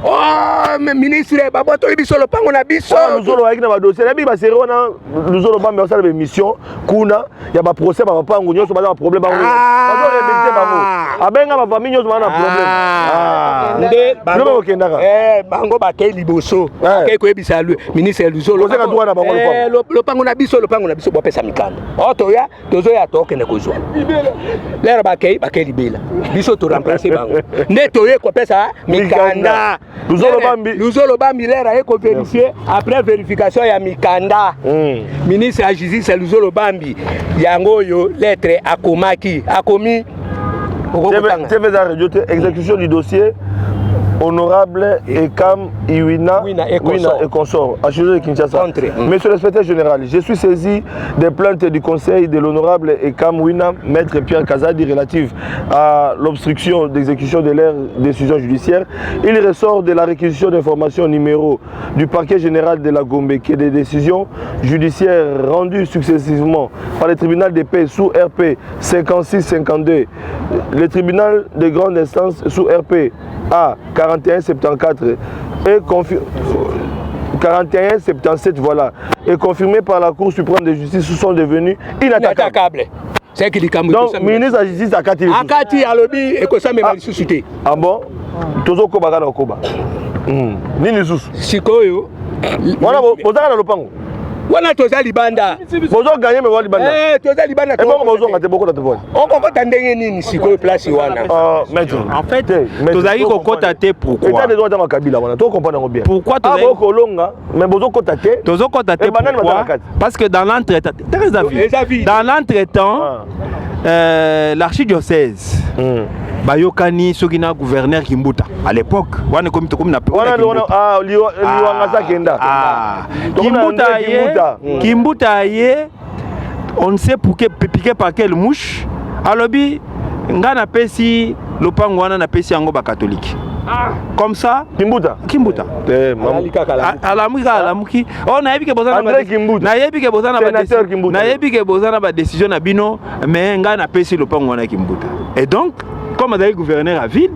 Oh, mais ministre, babotoli biso lopango na biso. Luzolo ayaki na badossier, nayebi basérie wana. Luzolo Bambi asala baémission kuna ya baprocès, bapapango nyonso baza baproblème, bango bazoréhabilité bango, abenga bafamille nyonso baza na problème. Ah. Nde Bino bokendaka. Bango bakei liboso, bakei koyebisa ministre Luzolo. Kosenga droit na bango, lopango. Lopango na biso, lopango na biso, bopesa mikanda o toya, tozoya, tokende kozwa. Lero bakei libela, biso toremplace bango, nde toye kopesa mikanda. Luzolo Bambi. Luzolo Bambi lere aye kovérifier. Après vérification ya mikanda, ministre ya justice Luzolo Bambi, yango oyo lettre akomaki, akomi, okokotanga. TV eza radio te. Exécution du dossier honorable Ekam Iwina, Wina et consort. Et consort, HG de Kinshasa. Contre. Monsieur l'inspecteur général, je suis saisi des plaintes du conseil de l'honorable Ekam Wina, maître Pierre Kazadi, relative à l'obstruction d'exécution de leur décision judiciaire. Il ressort de la réquisition d'informations numéro du parquet général de la Gombe que des décisions judiciaires rendues successivement par le tribunal de paix sous RP 56-52, le tribunal de grande instance sous RP A 41-74 et 41-77, voilà, et confirmé par la Cour suprême de justice, sont devenus inattaquables. Inattaquable, c'est que likambo Donc, ekosamema. Ministre de la Justice akati lisusu. Akati, alobi ekosamema Ah. lisusu te. Ah bon, tozokoba kaka na kokoba. Nini lisusu? Sikoyo Wana bozaka na lopango. Wana toza libanda. Bozoganye me wa libanda. Eh, toza libanda. Ebongo bozonga te, bokota te poni? Okokota ndenge nini sikoyo place wana? Maître. En fait, Te, maître, tozalaki to kokota comprendre. te, pourquoi? État de droit ntango Kabila wana, to comprendre yango bien. Pourquoi Ah, bokolonga mais bozokota te. Tozokota te Eh, banani baza na pourquoi? kati? Parce que dans l'entretemps, très Eza vide. dans l'entretemps, Ah. l'archidiocèse bayokani soki na gouverneur Kimbuta à l'époque wana, ekomi tokomi na Wana na wana Kimbuta. ah, Liwanga sa kenda. Ah. Tokomi na Kimbuta André ye Kimbuta. Kimbuta ye, on ne sait pour piqué par quelle mouche, alobi nga napesi lopango wana, napesi yango bakatolike comme ça. Kimbuta. Kimbuta. Te, mamu. Alali kaka alamuki. Alamuki kaka, alamuki o nayebi ke boza na André Kimbuta. Nayebi ke boza na Sénateur Kimbuta. Nayebi ke boza na badécision na bino, mais ngai napesi lopango wana Kimbuta. Et donc comme azali gouverneur ya ville,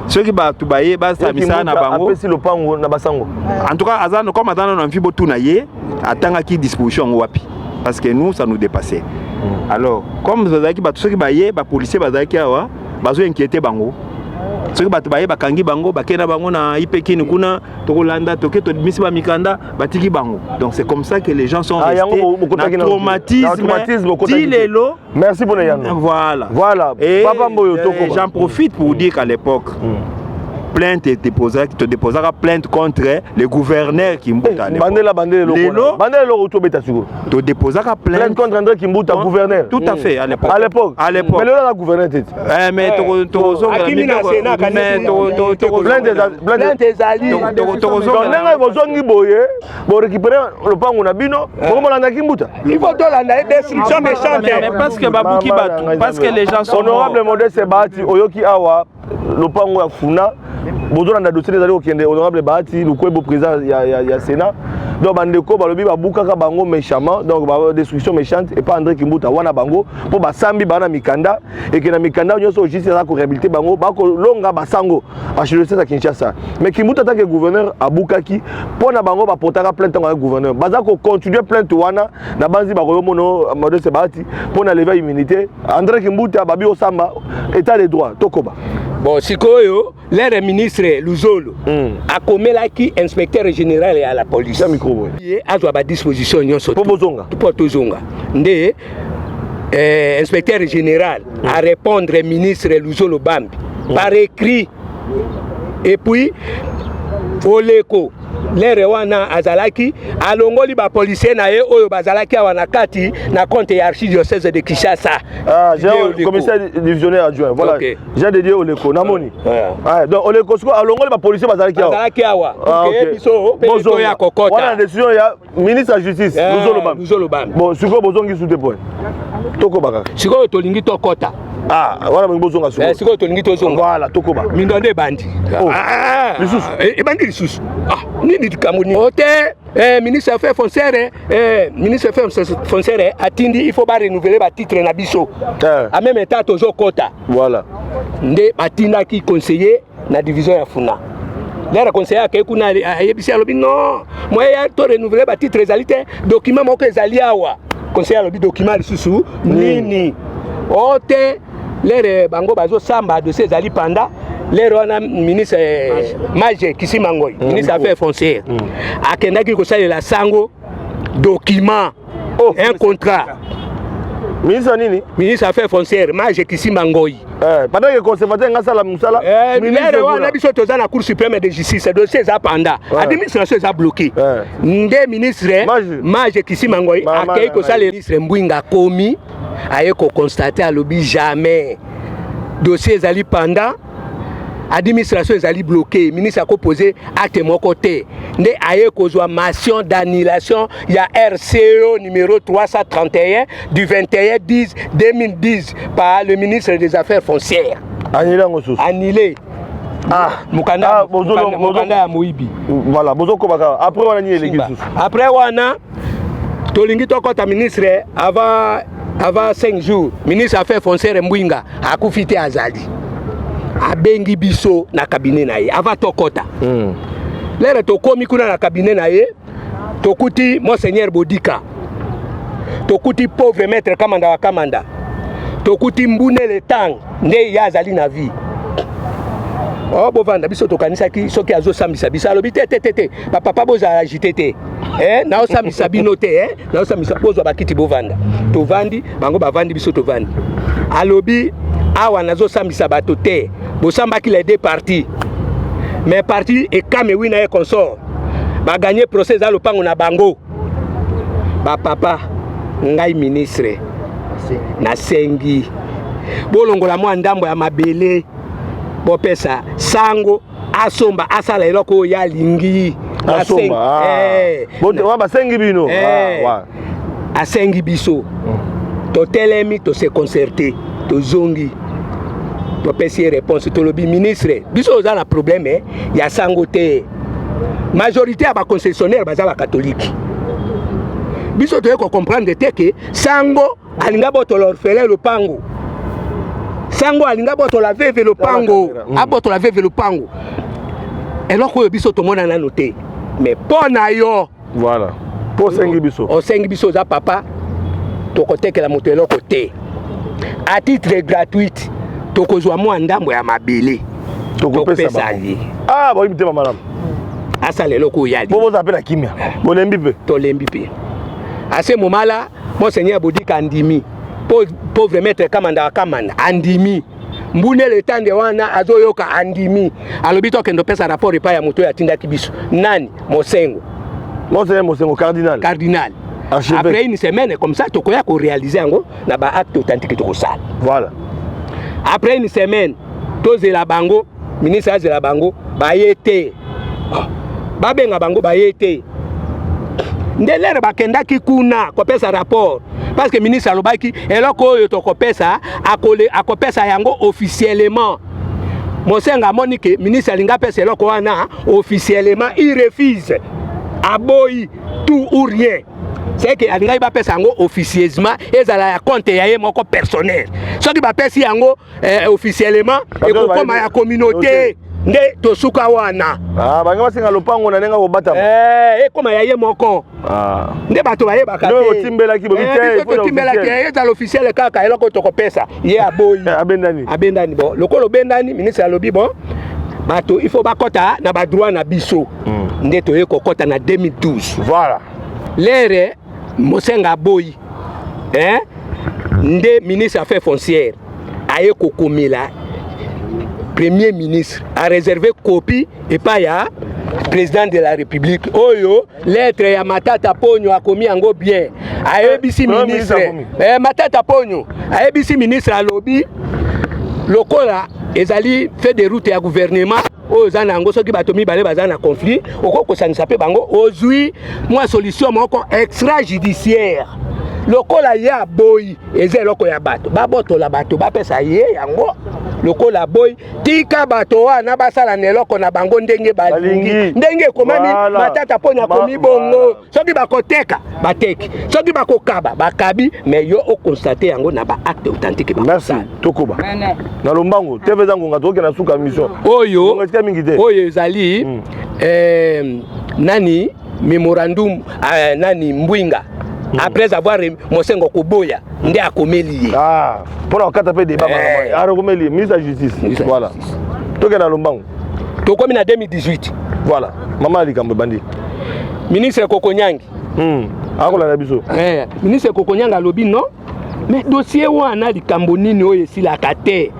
soki bato baye basala misala na Kimbuta bango. Apesi lopango na basango. En tout cas aza, comme aza nano mvi, botuna ye atangaki disposition yango wapi, parce que nous, ça nous dépassait. Alors comme bazalaki bato, soki baye bapolicier bazalaki awa, bazo inquiéter bango. Soki bato baye, bakangi bango, bakei na bango na ipekini kuna, tokolanda, toke, tobimisi bamikanda, batiki bango. Donc c'est comme ça que les gens sont Ah, yango restés bokotaki na na traumatisme. traumatisme bokotaki ti te. lelo. Merci pour yano. Voilà. Voilà. Et Papa Mboyo, tokoma. j'en profite pour dire qu'à l'époque, Plainte edéposaki, todéposaka plainte contre le gouverneur Kimbuta. Eh, bandela, bandela eloko. Lelo bandela eloko tobeta sikoyo. Todéposaka plainte plainte contre André Kimbuta, gouverneur. Tout à fait, à l'époque. À l'époque. À l'époque. Mais lelo aza gouverneur te. Eh, mais tokozongela. Akimi na Sénat, mais plainte plainte ezali. Donc ndenge bozongi boye, borécupérer lopango na bino, bokomolanda Kimbuta. Il faut tolanda ye, destruction méchante. Mais parce que babuki bato, parce que les gens sont Honorable Modeste Bahati, oyoki awa lopango ya Funa, bozolanda dossier ezali kokende. Honorable Bahati Lukwebo, président ya Sénat. Donc bandeko balobi babukaka bango méchamment, donc destruction méchante epa André Kimbuta wana. Bango mpo basambi baa na mikanda, eke na mikanda nyonso, justice aza koréhabiliter bango, bakolonga basango archidiocèse ya Kinshasa. Mais Kimbuta tant que gouverneur abukaki mpo na bango, baportaka plainte ntango ya gouverneur, baza kocontinue plainte wana na banzi bakoyomono. Modeste Bahati, mpo na levée immunité André Kimbuta, babi osamba état de droit, tokoba. Bon, sikoyo l'heure ministre Luzolo akomelaki inspecteur général ya la police ya micro boye. Ye azwa badisposition nyonso mpo bozonga. Mpo tozonga nde inspecteur général arépondre ministre Luzolo Bambi par écrit. Et puis Oleko, l'heure wana azalaki, alongoli bapolicier na ye oyo bazalaki awa na kati na compte ya archidiocèse de Kinshasa. Ah, j'ai commissaire divisionnaire adjoint, voilà. Jean de Dieu Oleko namoni. Ah, donc Oleko siko alongoli bapolicier bazalaki awa. Bazalaki awa. Ah, biso mpe toya kokota. Wana décision ya ministre ya justice Luzolo Bambi. Luzolo Bambi. Bon, sikoyo bozongi su te point, tokoba kaka. Sikoyo tolingi tokota. Ah, wana bolingi bozonga sikoyo. Sikoyo tolingi tozonga. Voilà, tokoba. Mindondo ebandi. Oh. Lisusu. Ebandi lisusu. Ah, nini likambo nini o te? Ministre affaires foncières, ministre affaires foncières atindi il faut barenouveler batitre na biso. En même temps tozokota. Nde batindaki conseiller na division ya Funa. L'heure conseiller akei kuna, ayebisi, alobi: "Non, moyen ya to renouveler batitre ezali te, document moko ezali awa." Conseiller alobi: "Document lisusu nini?" O te, l'heure bango bazosamba, dossier ezali panda. L'heure wana ministre Mage Kisima Ngoi, ministre affaires foncières, akendaki kosalela sango document. Oh. Un contrat. Ministre nini? Ministre affaires foncières Mage Kisima Ngoi. Pendant que conservateur nga sala mosala. L'heure wana biso toza na Cour suprême de justice, dossier eza panda, administration eza bloqué. Nde ministre Mage Kisima Ngoi akei kosalela ministre Mbwinga, akomi, aye koconstater, alobi: "Jamais, dossier ezali panda, administration ezali bloqué, ministre akopose acte moko te." Nde aye kozwa mention d'annulation ya RCO numéro 331 du 21 10 2010 par le ministre des affaires foncières. Annulé yango susu. Annulé. Ah. Mokanda. Ah, mokanda ya moyibi. Voilà, bozokoba kaka. Après wana nini eleki susu? Après wana tolingi tokɔta, ministre avant 5 jours, ministre affaires foncières Mbwinga akufi te, azali, abengi biso na cabinet na ye avant tokɔta. L'heure tokomi kuna na cabinet na ye, tokuti monseigneur Bodika, tokuti pauvre maître Kamanda wa Kamanda, tokuti Mbunele Tang nde ye azali na vie. O bovanda, biso tokanisaki soki azosambisa biso. Alobi: "Te, te, te, te, bapapa, bozala agité te, eh, naosambisa bino te, eh, naosambisa. Bozwa bakiti, bovanda." Tovandi, bango bavandi, biso tovandi. Alobi: "Awa nazosambisa bato te. Bosambaki les deux parties, mais partie Ekamewi na ye consort bagagner procès, eza lopango na bango. Bapapa, ngai ministre nasengi bolongola mwa ndambo ya mabele, bopesa sango asomba, asala eloko oyo ye alingi." Asomba. Ah. Basengi bino. Ah, asengi biso, totelemi, tose concerter, tozongi, topesi ye réponse. Tolobi: "Ministre, biso oza na problème ya sango te. Majorité ya baconcessionnaire baza bakatolike. Biso toye kocomprendre te ke sango alinga botola orphelin lopango, sango alinga botola veuve lopango, abotola veuve lopango. Eloko oyo biso tomona nano te, mais mpo na yo." Voilà, mpo osengi biso. Osengi biso, oza papa, tokotekela moto eloko te. À titre gratuite, tokozwa mwa ndambo ya mabele, tokopesa ye. Ah, boyi mitema malamu. Asala eloko oyo ali. Po bozala mpe na kimia, bolembi mpe. Tolembi mpe. À ce moment là monseigneur Bodika andimi, pauvre maître Kamanda wa Kamanda andimi. Mbunele etande wana azoyoka, andimi, alobi tokende opesa rapport epai ya moto oyo atindaki biso. Nani? Mosengo. Monseigneur Mosengo, cardinal. Cardinal. Archevêque. Après une semaine comme ça, tokoya koréaliser yango na baacte authentique tokosala. Après une semaine, tozela bango, ministre azela bango, baye te. Ah, babenga bango, baye te. Nde lere bakendaki kuna kopesa rapport, parce que ministre alobaki eloko oyo tokopesa, akopesa yango officiellement. Mosenga amoni ke ministre alingi apesa eloko wana officiellement, il refuse, aboyi, tout ou rien. C'est que alingaki bapesa yango officieusement, ezala ya compte ya ye moko personnel. Soki bapesi yango officiellement, ekokoma ya communauté. Nde tosuka wana. Ah, bango basenga lopango na ndenge kobatama. Ekoma ya ye moko. Nde bato bayebaka. Te otimbelaki bobi te. Biso totimbelaki ezala officiel kaka eloko tokopesa. Ye aboyi. Abendani. Abendani. Bon, lokola obendani, ministre alobi bon, bato il faut bakɔta na badroit na biso. Nde toye kokɔta na 2012. Lere Mosenga aboyi, hein? Nde ministre affaires foncières aye kokomela premier ministre, aréserve copie epai ya président de la République. Oyo lettre ya Matata Ponyo, akomi yango bien, ayebisi ministre Matata Ponyo, ayebisi ministre, alobi lokola ezali feuille de route ya gouvernement oyo oza na yango, soki bato mibale baza na conflit, okoki kosangisa mpe bango, ozwi mwa solution moko extra judiciaire. Lokola ye aboyi, eza eloko ya bato, babotola bato, bapesa ye yango. Lokola aboyi, tika bato wana basala na eloko na bango ndenge balingi, ndenge ekomami. Matata Mponi akomi bongo: soki bakoteka, bateki, soki bakokaba, bakabi, mais yo oconstater yango na baacte authentique. Merci, tokoba na lombango. TV eza ngonga, tokokende na suka mission. Oyo Esika mingi te. Oyo ezali nani, mémorandum nani, Mbwinga, après avoir Mosengo koboya, nde akomeli ye. Ah, mpona kokata mpe débat, akomeli ministre ya justice. Voilà, tokende na lombango. Tokomi na 2018. Voilà, mama ya likambo ebandi. Ministre Kokonyangi. Akolanda biso. Ministre Kokonyangi alobi non, mais dossier wana, likambo nini oyo esilaka te?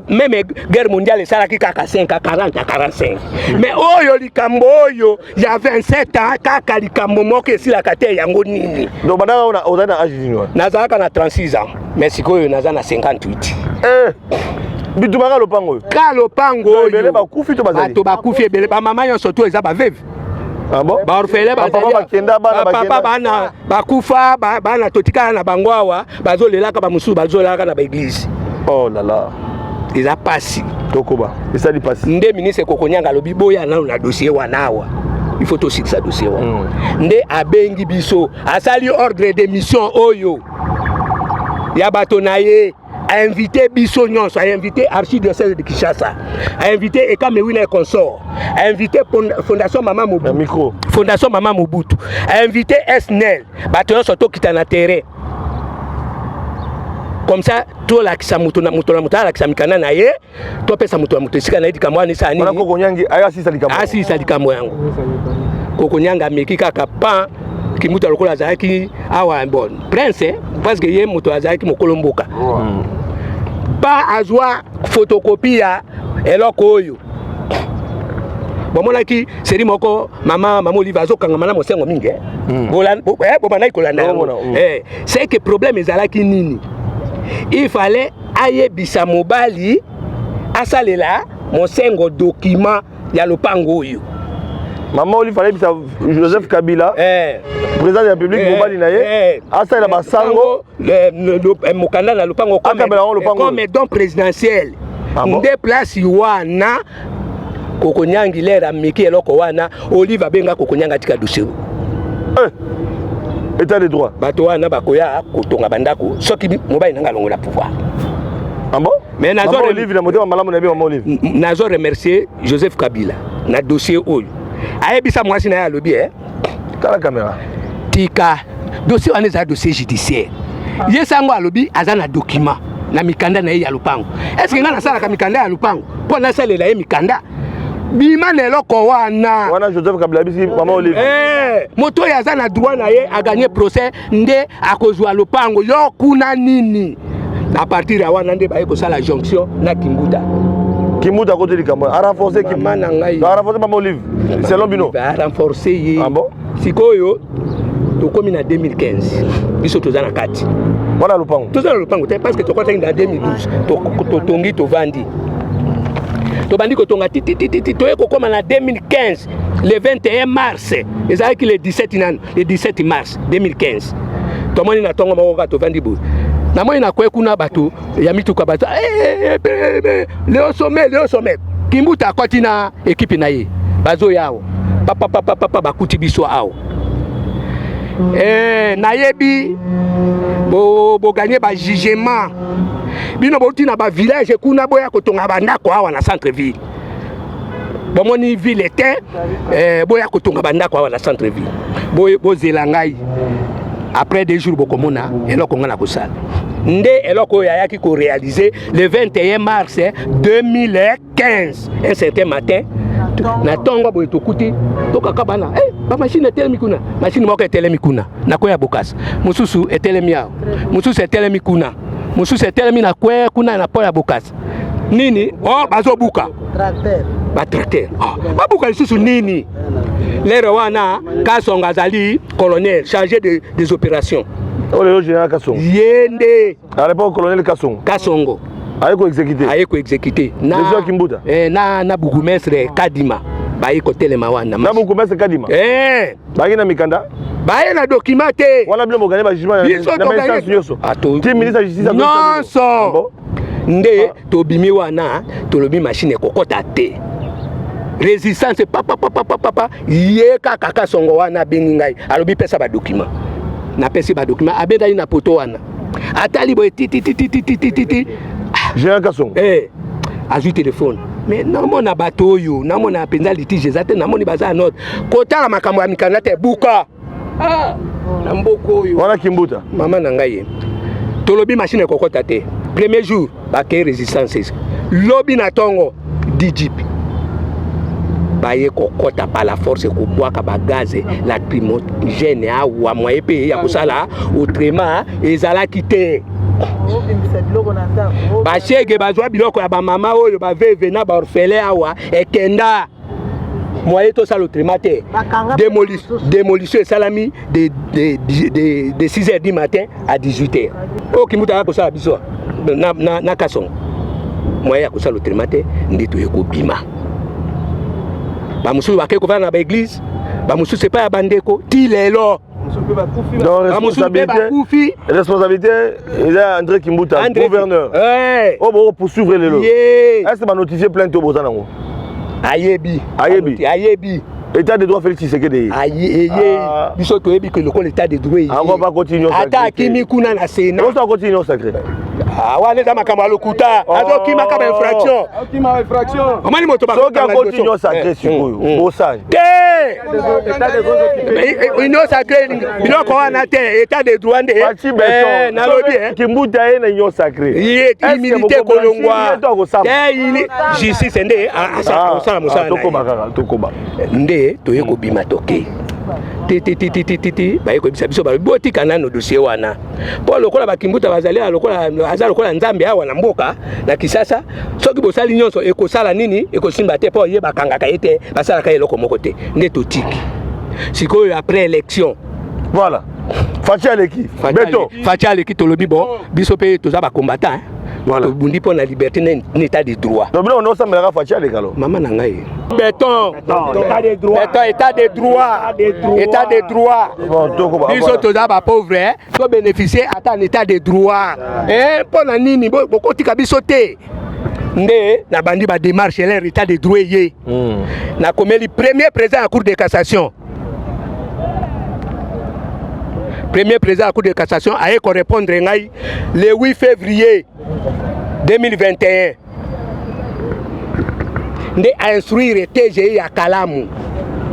Même guerre mondiale esalaki kaka 5 à 40 à 45, mais oyo likambo oyo ya 27 ans, kaka likambo moko esilaka te, yango nini? Donc bandaka ozali na age nini wana? Nazalaka na 36 ans, mais sikoyo naza na 58. Eh, bitumaka lopango oyo. Ka lopango oyo. Ebele bakufi to bazali? Bato bakufi ebele, bamama nyonso to eza baveuve. Ah bon? Baorphelin. Bapapa bakenda, bana. Bapapa, bana bakufa, bana totikala na bango awa, bazolelaka, bamosusu bazolelaka na baéglise. Oh là là. Eza pasi. Tokoba, esali pasi. Nde ministre Kokonyanga alobi boya nano na dossier wana awa, il faut tosilisa dossier wana. Nde abengi biso, asali ordre de mission oyo ya bato na ye, ainvité biso nyonso, ainvité archidiocèse de Kinshasa, ainvité Ekamewina et consort, ainvité Fondation Mama Mobutu, micro. Fondation Mama Mobutu, ainvité SNEL, bato nyonso tokita na terrain. Comme ça tolakisa moto na moto na moto, alakisa mikanda na ye, topesa moto na moto esika na ye. Likambo wana esala nini? Kokonyangi ayo asisa likambo. Asilisa likambo yango. Kokonyanga ameki kaka pan Kimbuta, lokola azalaki awa, bon, prince, parce que ye moto azalaki mokolo mboka, pa azwa photocopie ya eloko oyo bomonaki série moko, mama Olive azokangama na Mosengo mingi. Bobandaki kolanda yango. C'est que problème ezalaki nini? Il fallait ayebisa mobali asalela Mosengo document ya lopango oyo. Mama Olive ayebisa Joseph Kabila, président de la République, mobali na ye, asalela basango mokanda na lopango comme don présidentiel. Ah bon? Nde place wana Kokonyangi lere ameki eloko wana, Olive abenga Kokonyanga, atika dossier. Eh, état de droit. Bato wana bakoya kotonga bandako soki mobali nanga alongola pouvoir. Ah bon? Mais nazo Olive na motema malamu na ye, mama Olive. Nazo remercier Joseph Kabila na dossier oyo. Ayebisa mwasi na ye, alobi Tala caméra. Tika dossier wana, ezala dossier judiciaire. Ye sango alobi aza na document na mikanda na ye ya lopango. Est ce que ngai nasalaka mikanda ya lopango mpo nasalela ye mikanda? Bima na eloko wana. Wana Joseph Kabila bisi mama Olive. Moto oyo aza na droit na ye, agagner procès, nde akozwa lopango. Yo kuna nini? À partir ya wana nde baye kosala jonction na Kimbuta. Kimbuta akoti likambo, arenforce. Mama na ngai. Arenforce mama Olive selon bino. Arenforce ye. Ah bon? Sikoyo tokomi na 2015, biso toza na kati. Wana lopango. Toza na lopango te, parce que tokotaki na 2012, totongi, tovandi, tobandi kotonga titititi, toye kokóma na 2015, le 21 mars, ezalaki le 17 nano, le 17 mars 2015. Tomoni na ntongo moko kaka, tovandi boye, namoni nakwe kuna bato ya mituka, bato leo sommet, leo sommet. Kimbuta akɔti na ekipe na ye, bazoya awa papapapapa, bakuti biso awa. Nayebi boganye bajugement, bino bouti na bavillage kuna, boya kotonga bandako awa na centre ville. Bomoni ville te, boya kotonga bandako awa na centre ville. Bozela ngai, après 2 jours bokomona eloko ngai na kosala. Nde eloko oyo ayaki koréaliser le 21 mars 2015, un certain matin, na ntongo boye, tokuti tokaka bana, bamachine etelemi kuna, machine moko etelemi kuna na kwe ya Bokasa, mosusu etelemi awa, mosusu etelemi kuna, mosusu etelemi na kwe kuna na po ya Bokasa. Nini? Oh, bazobuka batracteur. Oh, babuka lisusu nini? Lere wana Kasongo azali colonel chargé des opérations. Oyo lelo général Kasongo. Ye nde. À l'époque, colonel Kasongo. Kasongo. Aye koexécuter. Aye koexécuter. Na Kimbuta. Na bourgmestre Kadima, baye kotelema wana. Na bourgmestre Kadima. Bayaki na mikanda. Baye na document te. Wana bino boganye bajugement na bainstance nyonso ti ministre ya justice. Nyonso nde tobimi wana, tolobi machine ekokɔta te. Résistance papapapapapa. Ye kaka Kasongo wana abengi ngai, alobi pesa badocument. Napesi badocument, abendani na poto wana, atali boye tititititititi. Général Kasongo. Azwi telefone, mais namona bato oyo, namona mpenza litige eza te, namoni baza ya note kotala makambo ya mikanda te, buka. Ah, na mboka oyo. Wana Kimbuta. Mama na ngai ye, tolobi machine ekokɔta te. Premier jour bakei résistance, lobi na ntongo DGP baye kokɔta par la force, kobwaka bagaz lacrymogène awa. Moye mpe ya kosala autrement ezalaki te. Bashege bazwa biloko ya bamama oyo, baveuve na baorphelin awa ekenda. Moye tosala autrement te. Démolition esalami de 6 heures du matin à 18 heures. Oyo Kimbuta aya kosala biso na Kasongo, moye ya kosala autrement te. Nde toye kobima, bamosusu bakei kovanda na baéglise, bamosusu epai ya bandeko ti lelo. Donc bamosusu mpe responsabilité bakufi. Responsabilité eza André Kimbuta, gouverneur oyo bokopoursuivre lelo. Ye. Est ce que banotifie plainte oyo boza nango? Ayebi. Ayebi. Ayebi. État de droit, Félix Tshisekedi ye. Aye, eye. Ah. Biso toyebi ke lokola état de droit eye. Yango bakoti union ata sacrée. Akimi kuna na Sénat. Oso akoti union sacrée. Ah, wana eza makambo ya lokuta. Oh. Azokimaka bainfraction, omoni moto Soki bakokanga akoti liboso. union sacrée sikoyo, bosani. Te, union sacrée biloko wana te, état de droit nde. Fatshi Béton. Nalobi Kimbuta ye na union sacrée. Ye immunité kolongwa To akosamba. Te, justice nde akosala mosala na ye. Tokoba kaka, tokoba. Nde toye kobima, toke te te te te te te te, baye koyebisa biso, balobi botika nano dossier wana, mpo lokola bakimbuta bazali awa, lokola aza lokola nzambe awa na mboka na Kisasa, soki bosali nyonso ekosala nini, ekosimba te, mpo ye bakangaka ye te, basalaka ye eloko moko te. Nde totiki. Sikoyo après élection, Voilà, Fatshi aleki, béton. Fatshi aleki, tolobi bon, biso mpe toza bacombattant. Voilà. Tobundi mpo na liberté na état de droit. Donc biloko ndosambelaka Fatshi aleka lo. Mama na ngai, béton, béton, état de droit, état de droit. Bon, tokoba. Biso toza bapauvre, tobénéficie ata na état de droit. Mpo na nini bokotika biso te? Nde nabandi badémarche lere état de droit ye. Nakomeli premier président ya Cour de cassation. Premier président ya Cour de cassation aye korépondre ngai le 8 février 2021, nde ainstruire TGI ya Kalamu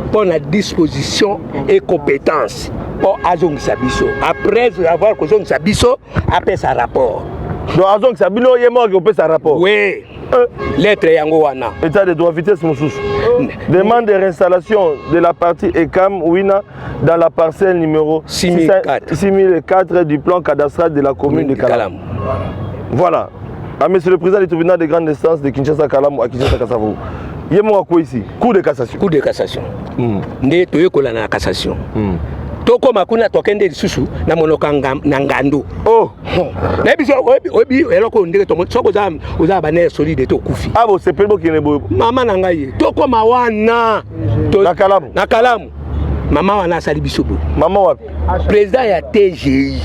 mpo na disposition et compétence mpo azongisa biso. Après avoir kozongisa biso, apesa rapport. Donc azongisa bino, ye moko akopesa rapport? Oui. Lettre yango wana. État de droit, vitesse mosusu. Demande de réinstallation de la partie ECAM Wina dans la parcelle numéro 6004. 6004 du plan cadastral de la commune de Kalamu. Kalamu. Voilà. Ah, monsieur le président du tribunal de grande instance de Kinshasa Kalamu à Kinshasa Kasavubu, ye moko akweyisi cour de cassation. Cour de cassation. Nde toyekola na cassation. Tokóma kuna, tokende lisusu na monoko na ngando. Oh. Nayebi so oyebi eloko oyo ndenge soki oza ba nerfs solides te, okufi. Ah, bosepeli, bokende boye. Mama na ngai ye, tokóma wana. Na Kalamu. Na Kalamu, mama wana asali biso boye. Mama wapi? Président ya TGI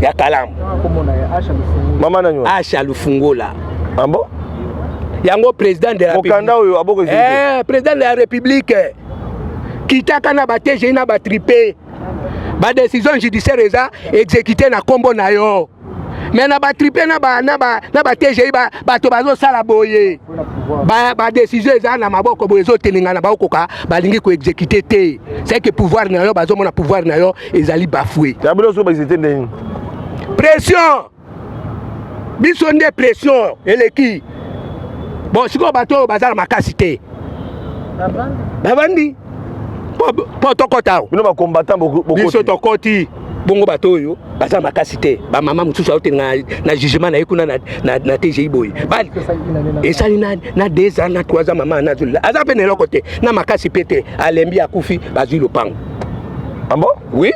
ya Kalamu. Mama nani wana? Asha Lufungola. Ah bon. Yango président de la Mokanda oyo aboko. Eh, président de la République, kitaka na ba TGI na ba tripe, ba décision judiciaire eza exécuté na nkombo na yo, mais na batripe na ba TGI, bato bazosala boye, ba décision eza na maboko boye, ezotelengana, baokoka, balingi ko exécuter te. C'est que pouvoir na yo, bazomona pouvoir na yo ezali bafoué. Ya bino soki ba exécuter ndenge? Pression, biso nde pression eleki. Bon, sikoyo bato oyo baza na makasi te, bavandi mpo tokɔta awa. Bino ba combattant. Biso tokɔti bongo, bato oyo baza makasi te, bamama mosusu aotelenga na jugement na ye kuna na TGI boye, esali na 2 ans, na 3 ans, mama nazolela, aza mpe na eloko te, na makasi mpe te, alembi, akufi, bazwi lopango. Ah bon? Oui.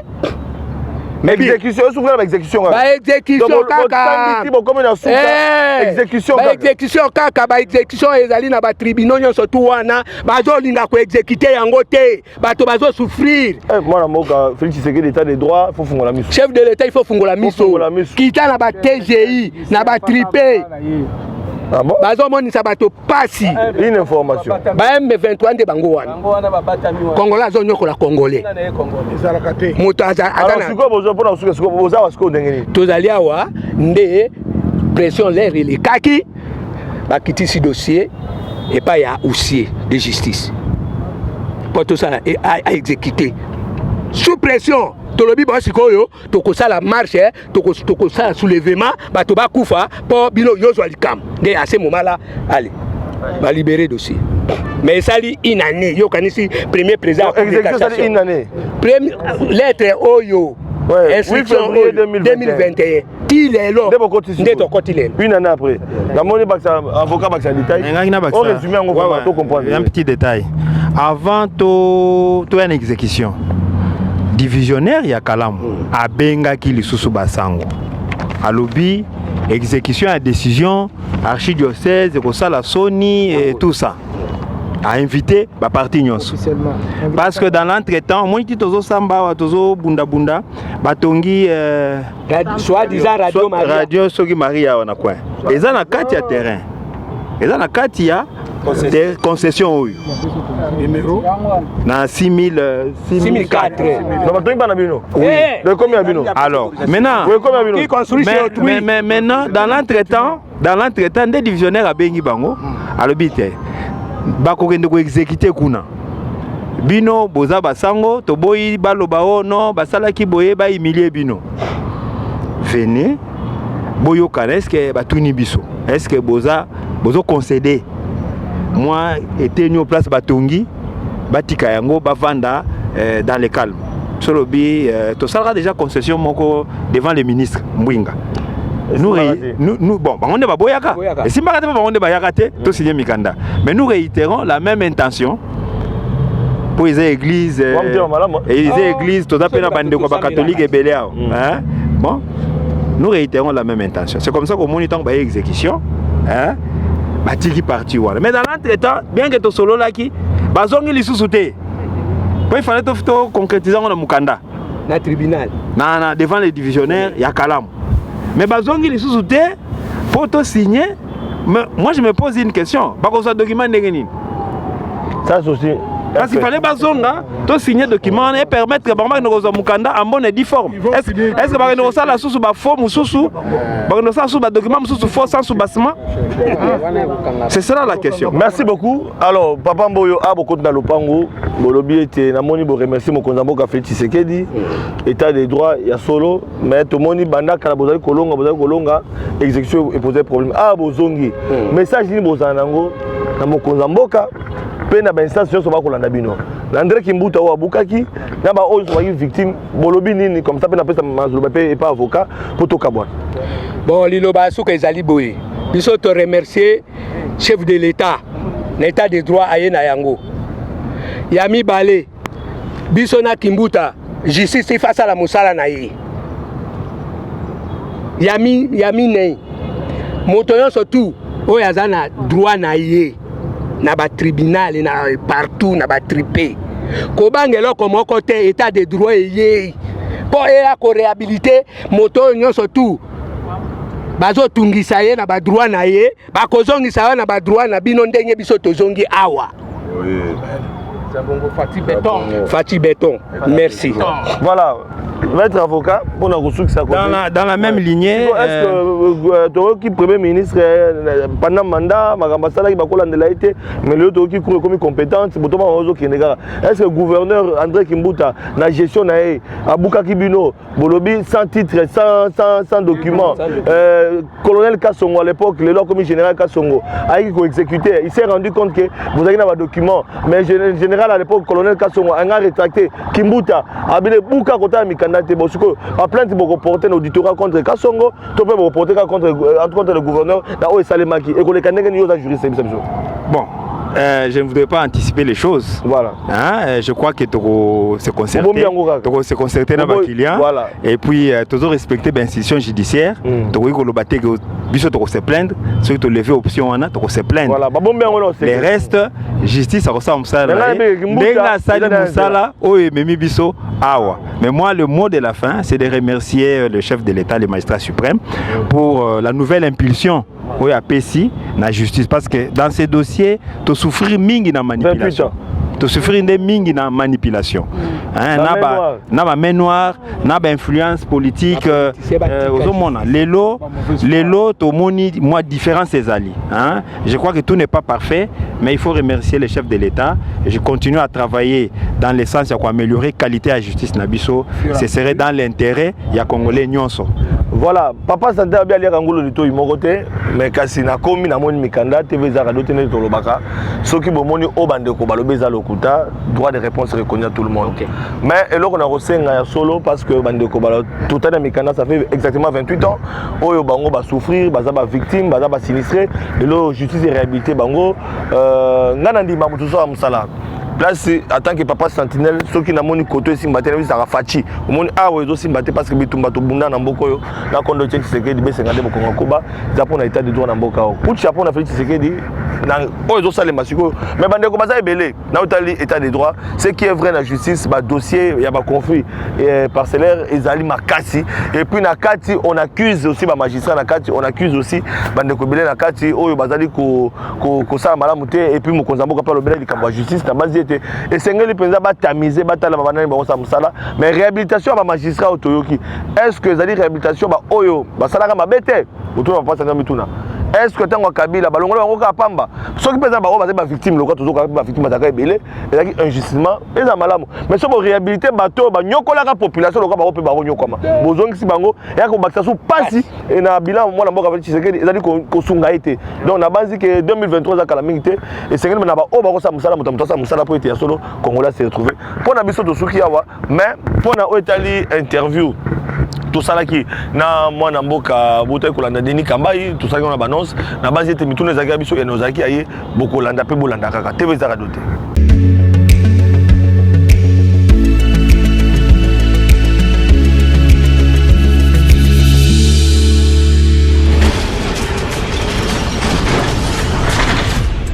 Exécution osukana ba exécution kaka. Ba exécution kaka. Bokomi na suka, exécution kaka. Ba exécution kaka, ba exécution ezali na ba tribunaux nyonso tu wana, bazolinga ko exécuter yango te, bato bazo souffrir. Mwana mboka Félix Tshisekedi, état de droit, faut fungola miso. Chef de l'État, il faut fungola miso, kita na ba TGI, na ba tripe. Ah bon? Bazomonisa bato pasi. Une information. Ba M23 nde bango wana. Congolais azonyokola Congolais, moto aza. Sikoyo bozwa mpona kosuka, sikoyo boza wa sikoyo ndenge nini? Tozali awa nde pression lere elekaki, bakitisi dossier epai ya huissier de justice mpo tosala a exécuter sous pression. Tolobi bao sikoyo tokosala marche, tokosala soulèvement, bato bakufa mpo bino yozwa likambo. Nde à ce moment là allez ba libérer dossier, mais esali une année. Yokanisi premier président. Une année. Lettre oyo, instruction oyo 2021 ti lelo nde tokoti lelo. Une année après, namoni bakisa avocat, bakisa détail, o résumé yango vraiment to comprendre. Un petit détail avant to toya na exécution. Divisionnaire ya Kalamu abengaki lisusu basango, alobi exécution ya décision archidiocèse ekosala soni et tout ça, a invité ba parti nyonso, parce que dans l'entretemps omoni ti tozosamba awa, tozobundabunda, batongi soi-disant radio Maria. Radio soki Maria awa na coin, eza na kati ya terrain, eza na kati ya concession oyo na 6000. 6004. Donc batongi bana bino. Ekomi ya bino. Alors maintenant, ekomi ya bino. Qui construit chez autrui. Mais maintenant, dans l'entretemps nde divisionnaire abengi bango, alobi te bakokende ko exécuter kuna. Bino boza basango, toboyi baloba o non, basalaki boye, ba humilier bino. Venez boyokana. Est ce que batuni biso, est ce que boza bozo concéder mwa eteni o place batongi, batika yango, bavanda dans le calme? Solobi tosalaka déjà concession moko devant le ministre Mbwinga. Nous, nous, nous, bon, bango nde baboyaka, esimbaka te mpo bango nde bayaka te to signer mikanda. Mais nous réitérons la même intention mpo eza église, eza église, toza mpe na bandeko ya bakatholike ebele awa. Bon, nous réitérons la même intention. C'est comme ça komoni ntango baye exécution, hein, batiki parti wana. Mais dans l'entretemps, bien que tosololaki, bazongi lisusu te po il fallait to concrétiser yango na mokanda. Na tribunal. Na devant les divisionnaires ya Kalamu, mais bazongi lisusu te mpo to signer. Mais moi, je me pose une question: bakozwa document ndenge nini? Ça aussi. Parce qu'il fallait bazonga to signer document wana e permettre bango bakende kozwa mokanda en bonne et due forme. Est ce que bakende kosala susu ba faux mosusu, bakende kosala susu ba document mosusu faux sans soubassement? C'est cela la question. Merci beaucoup. Alors, papa Mboyo, a bokoti na lopango, bolobi ete namoni bo remercier mokonzi ya mboka Félix Tshisekedi, état de droit ya solo. Mais tomoni banda kala bozali kolonga, bozali kolonga, exécution e poser problème. Awa bozongi, message nini bozala nango na mokonzi ya mboka? Mpe na bainstance nyonso bakolanda bino na André Kimbuta oyo abukaki na baoyo nyonso bazalaki victime, bolobi nini? Comme ça mpe napesa mazoloba mpe epa avocat mpo tokabwana. Bon, liloba ya suka ezali boye: biso toremercier chef de l'État na état de droit aye na yango. Ya mibale, biso na Kimbuta, justice ifa asala mosala na ye. Ya minei, moto nyonso tu oyo aza na droit na ye na batribunal, na partout, na batripe, kobanga eloko moko te. État de droit eyei mpo eya koréhabiliter moto oyo nyonso tu bazotungisa ye na badroit na ye. Bakozongisa yo na badroit na bino ndenge biso tozongi awa. Fatshi Béton, merci. Voilà, maître avocat, mpona kosukisa. Dans la même lignée. Est-ce que toyoki premier ministre pendant mandat, makambo asalaki, bakolandela ye te, mais lelo toyoki cour ekomi compétente, boto bango ozokende kaka. Est ce que gouverneur André Kimbuta, na gestion na ye, abukaki bino, bolobi sans titre, sans document, colonel Kasongo à l'époque, lelo akomi général Kasongo, ayaki koexécuter, il s'est rendu compte que bozalaki na badocument, mais général à l'époque, colonel Kasongo, anga rétracté Kimbuta, abine buka kotala mikanda te. Bon, sikoyo baplainte bokoporte na auditorat contre Kasongo to mpe bokoporte kaka contre le gouverneur na oyo esalemaki, ekoleka ndenge nini? Yo oza juriste, yebisa biso. Bon, je ne voudrais pas anticiper les choses. Voilà. Hein, je crois que toko se concerter, toko se concerter na ba client. Voilà. Et puis toujours respecter l'institution judiciaire. Toko koloba te biso toko se plaindre, ceux qui lever option wana toko se plaindre. Voilà, babombi yango na. Les restes, justice akosala mosala na ye ndenge asali mosala oyo ememi biso awa. Mais moi, le mot de la fin, c'est de remercier le chef de l'État, le magistrat suprême, pour la nouvelle impulsion oyo apesi na justice, parce que dans ces dossiers tosouffrir mingi na manipulation, tosouffrir nde mingi na manipulation, hein, na ba main noire, na ba influence politique. Ozomona lelo, lelo tomoni mwa différence ezali, hein. Je crois que tout n'est pas parfait, mais il faut remercier le chef de l'État. Je continue à travailler dans le sens ya koaméliorer qualité ya justice na biso. Ce serait dans l'intérêt ya Congolais nyonso. Voilà, papa Sante abi aliaka ngulu litoi moko te, mais kasi nakomi, namoni mikanda. TV eza radio te. Ndenge tolobaka, soki bomoni oyo bandeko balobi eza lokuta, droit de réponse reconnu à tout le monde. Mais eloko na kosenga ya solo, parce que bandeko totali ya mikanda, ça fait exactement 28 ans oyo bango basouffrir, baza bavictime, baza basinistré. Lelo justice eréhabilité bango. Ngai na ndima moto so ya mosala place en tant que papa sentinelle, soki namoni koto esimba te, nabisaka Fatshi, omoni awa ezosimba te, parce que bitumba tobunda na mboka oyo na kondo Etienne Tshisekedi, besenga nde mokongo koba eza mpona état de droit na mboka oyo. Coup de chapeau na Félix Tshisekedi na oyo ezosalema sikoyo. Mais bandeko baza ebele na otali état de droit. Ce qui est vrai, na justice, badossier ya baconflit parcellaire ezali makasi. Et puis na kati on accuse aussi bamagistrat, na kati on accuse aussi bandeko ebele na kati oyo bazali kosala malamu te. Et puis mokonzi ya mboka mpe alobela likambo ya justice na basi ete esengeli mpenza batamize, batala banani bakosala mosala. Mais réhabilitation ya bamagistrat oyo toyoki, est ce que ezali réhabilitation baoyo basalaka mabe te? Otuna bapasanga mituna: est ce que ntango ya Kabila balongola bango kaka pamba? Soki mpe eza bango bazali bavictime, lokola tozoka bavictime bazalaka ebele, ezalaki injustement, eza malamu. Mais so boréhabilité bato oyo banyokolaka population, lokola bango mpe bakonyokwama, bozongisi bango, eyaka kobakisa su pasi na bilan. Mwana mboka Félix Tshisekedi ezali kosunga ye te. Donc nabanzi ke 2023 eza kala mingi te. Esengeli na baoyo bakosala mosala, moto moto asala mosala mpo ete ya solo Congolais se retrouve. Mpo na biso tosuki awa, mais mpo na oyo etali interview tosalaki na mwana mboka, botaki kolanda Denis Kambai, tosalaki wana baannonce na basi ete mituna ezalaki ya biso, ene ozalaki ya ye. Bokolanda mpe bolanda kaka TV eza radio te.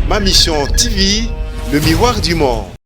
Ma Mission TV, le miroir du monde.